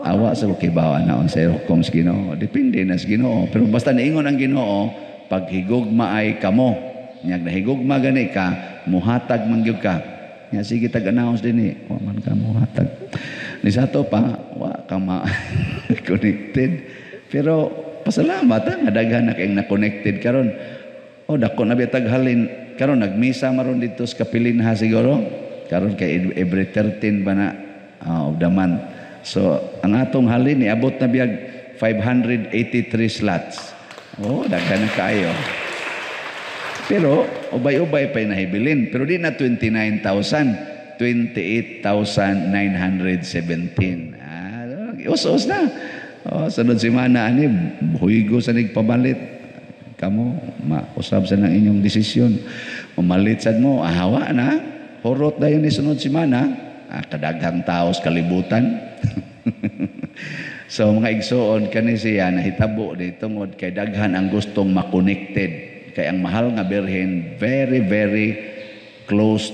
Awa sa kibaw na unsa hukom sa Ginoo. Depende na sa Ginoo. Pero basta niingon ang Ginoo, paghigugma ay kamo. Nya nahigugma gani ka, muhatag man gyud ka. Nya sige tag-announce din eh. Wa man ka muhatag. Ni sa ato pa, wa ka ma connected. Pero pasalamat ha, nga daghan na kayong na-connected karon. O dako na bitag halin karon, nagmisa maron dito sa Kapilinha siguro. Karon kay every 13 ba na of the month. So ang atong halin niabot na biyag 583 slots. Oh, daghan na kaayo. Pero ubay-ubay pa'y nahibilin. Pero di na 29,000, 28,917. Ah, us-us na. Oh, sunod semana ani huygo sa nagpabalit. Kamo mausab sa nang inyong desisyon. Mamalit sad mo, ahawa na. Horot dayon ni sunod semana. Ah, kadaghang tao sa kalibutan. So mga igsoon, kani siya nahitabo di tungod kay daghan ang gustong ma-connected kay ang mahal nga Birhen, very very close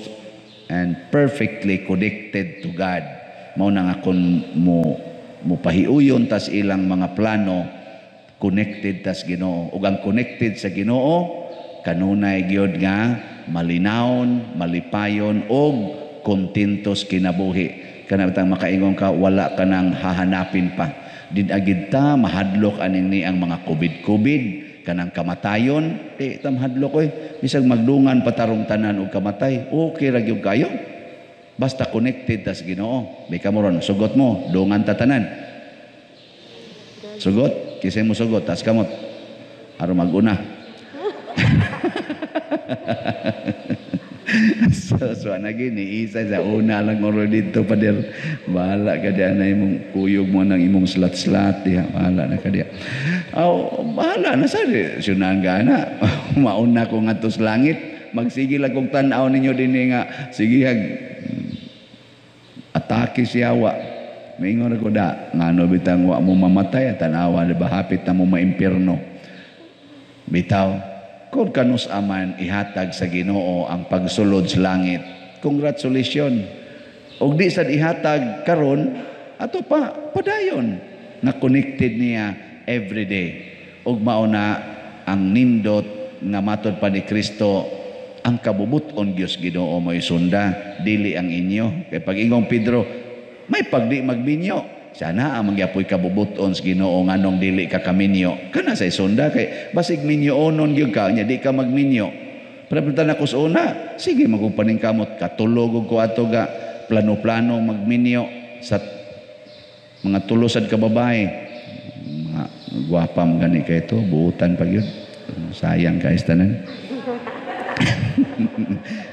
and perfectly connected to God. Mao na nga kun mo mopahiuyon tas ilang mga plano, connected tas Ginoo. Ug ang connected sa Ginoo kanunay gyud nga malinawon, malipayon ug kontentos kinabuhi. Kana bitang makaingon ka, wala ka nang hahanapin pa. Did agid ta mahadlok aning ni ang mga COVID-COVID kanang kamatayon, di ta mahadlok oy. Bisag magdungan patarong tanan og kamatay, okay ra gyud kayo. Basta connected tas Ginoo. Di ka mo ron, sugot mo, dungan ta tanan. Sugot, kisay mo sugot, tas kamot. Aron maguna. So ana gini isa sa una lang oro dito, pader. Bahala ka diya na imong kuyog mo ng imong slat-slat diha, bahala na ka diya. Aw, bahala na sa syunan ka na. Mauna ko ngadto sa langit, magsige lang kong tan-aw ninyo dinhi nga sige hag atake siya wa. Maingon ako da, ngano bitang wa mo mamatay, tanawa di ba hapit na mo maimpierno. Bitaw, kung kanus aman ihatag sa Ginoo ang pagsulod sa langit, congratulations. Og di sad ihatag karon, ato pa padayon nga connected niya every day. Og mao na ang nindot nga matod pa ni Kristo, ang kabubuton Dios Ginoo mo'y sunda, dili ang inyo. Kay pag ingong Pedro, may pagdi magminyo. Sana ang mangyapoy kabubuton sa Ginoo nganong dili ka kaminyo. Kana sa isunda kay basig minyo-onon gyud ka nya di ka magminyo. Pero na ko sa una, sige magupaning kamot katulog og ko ato ga plano-plano magminyo sa mga tulo sad ka babae. Mga gwapa man gani kay to, buutan pa gyud. Sayang kay tanan.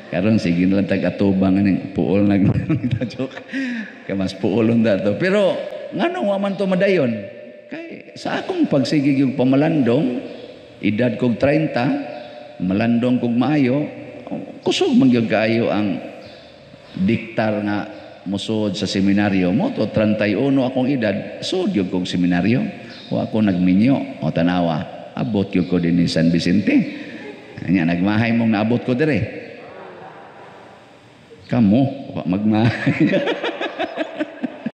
Karon sige na lang tag atubang aning puol na joke. Kay mas puol unta to. Pero nganong wa man to madayon? Kay sa akong pagsige yung pamalandong, edad kog 30, malandong kog maayo, kusog man gyud kaayo ang diktar nga mosuod sa seminaryo mo to. 31 akong edad, suod gyud kog seminaryo. Wa ako nagminyo. O tanawa, abot gyud ko dinhi San Vicente. Anya nagmahay mong naabot ko dire? Kamo, wa magmahay.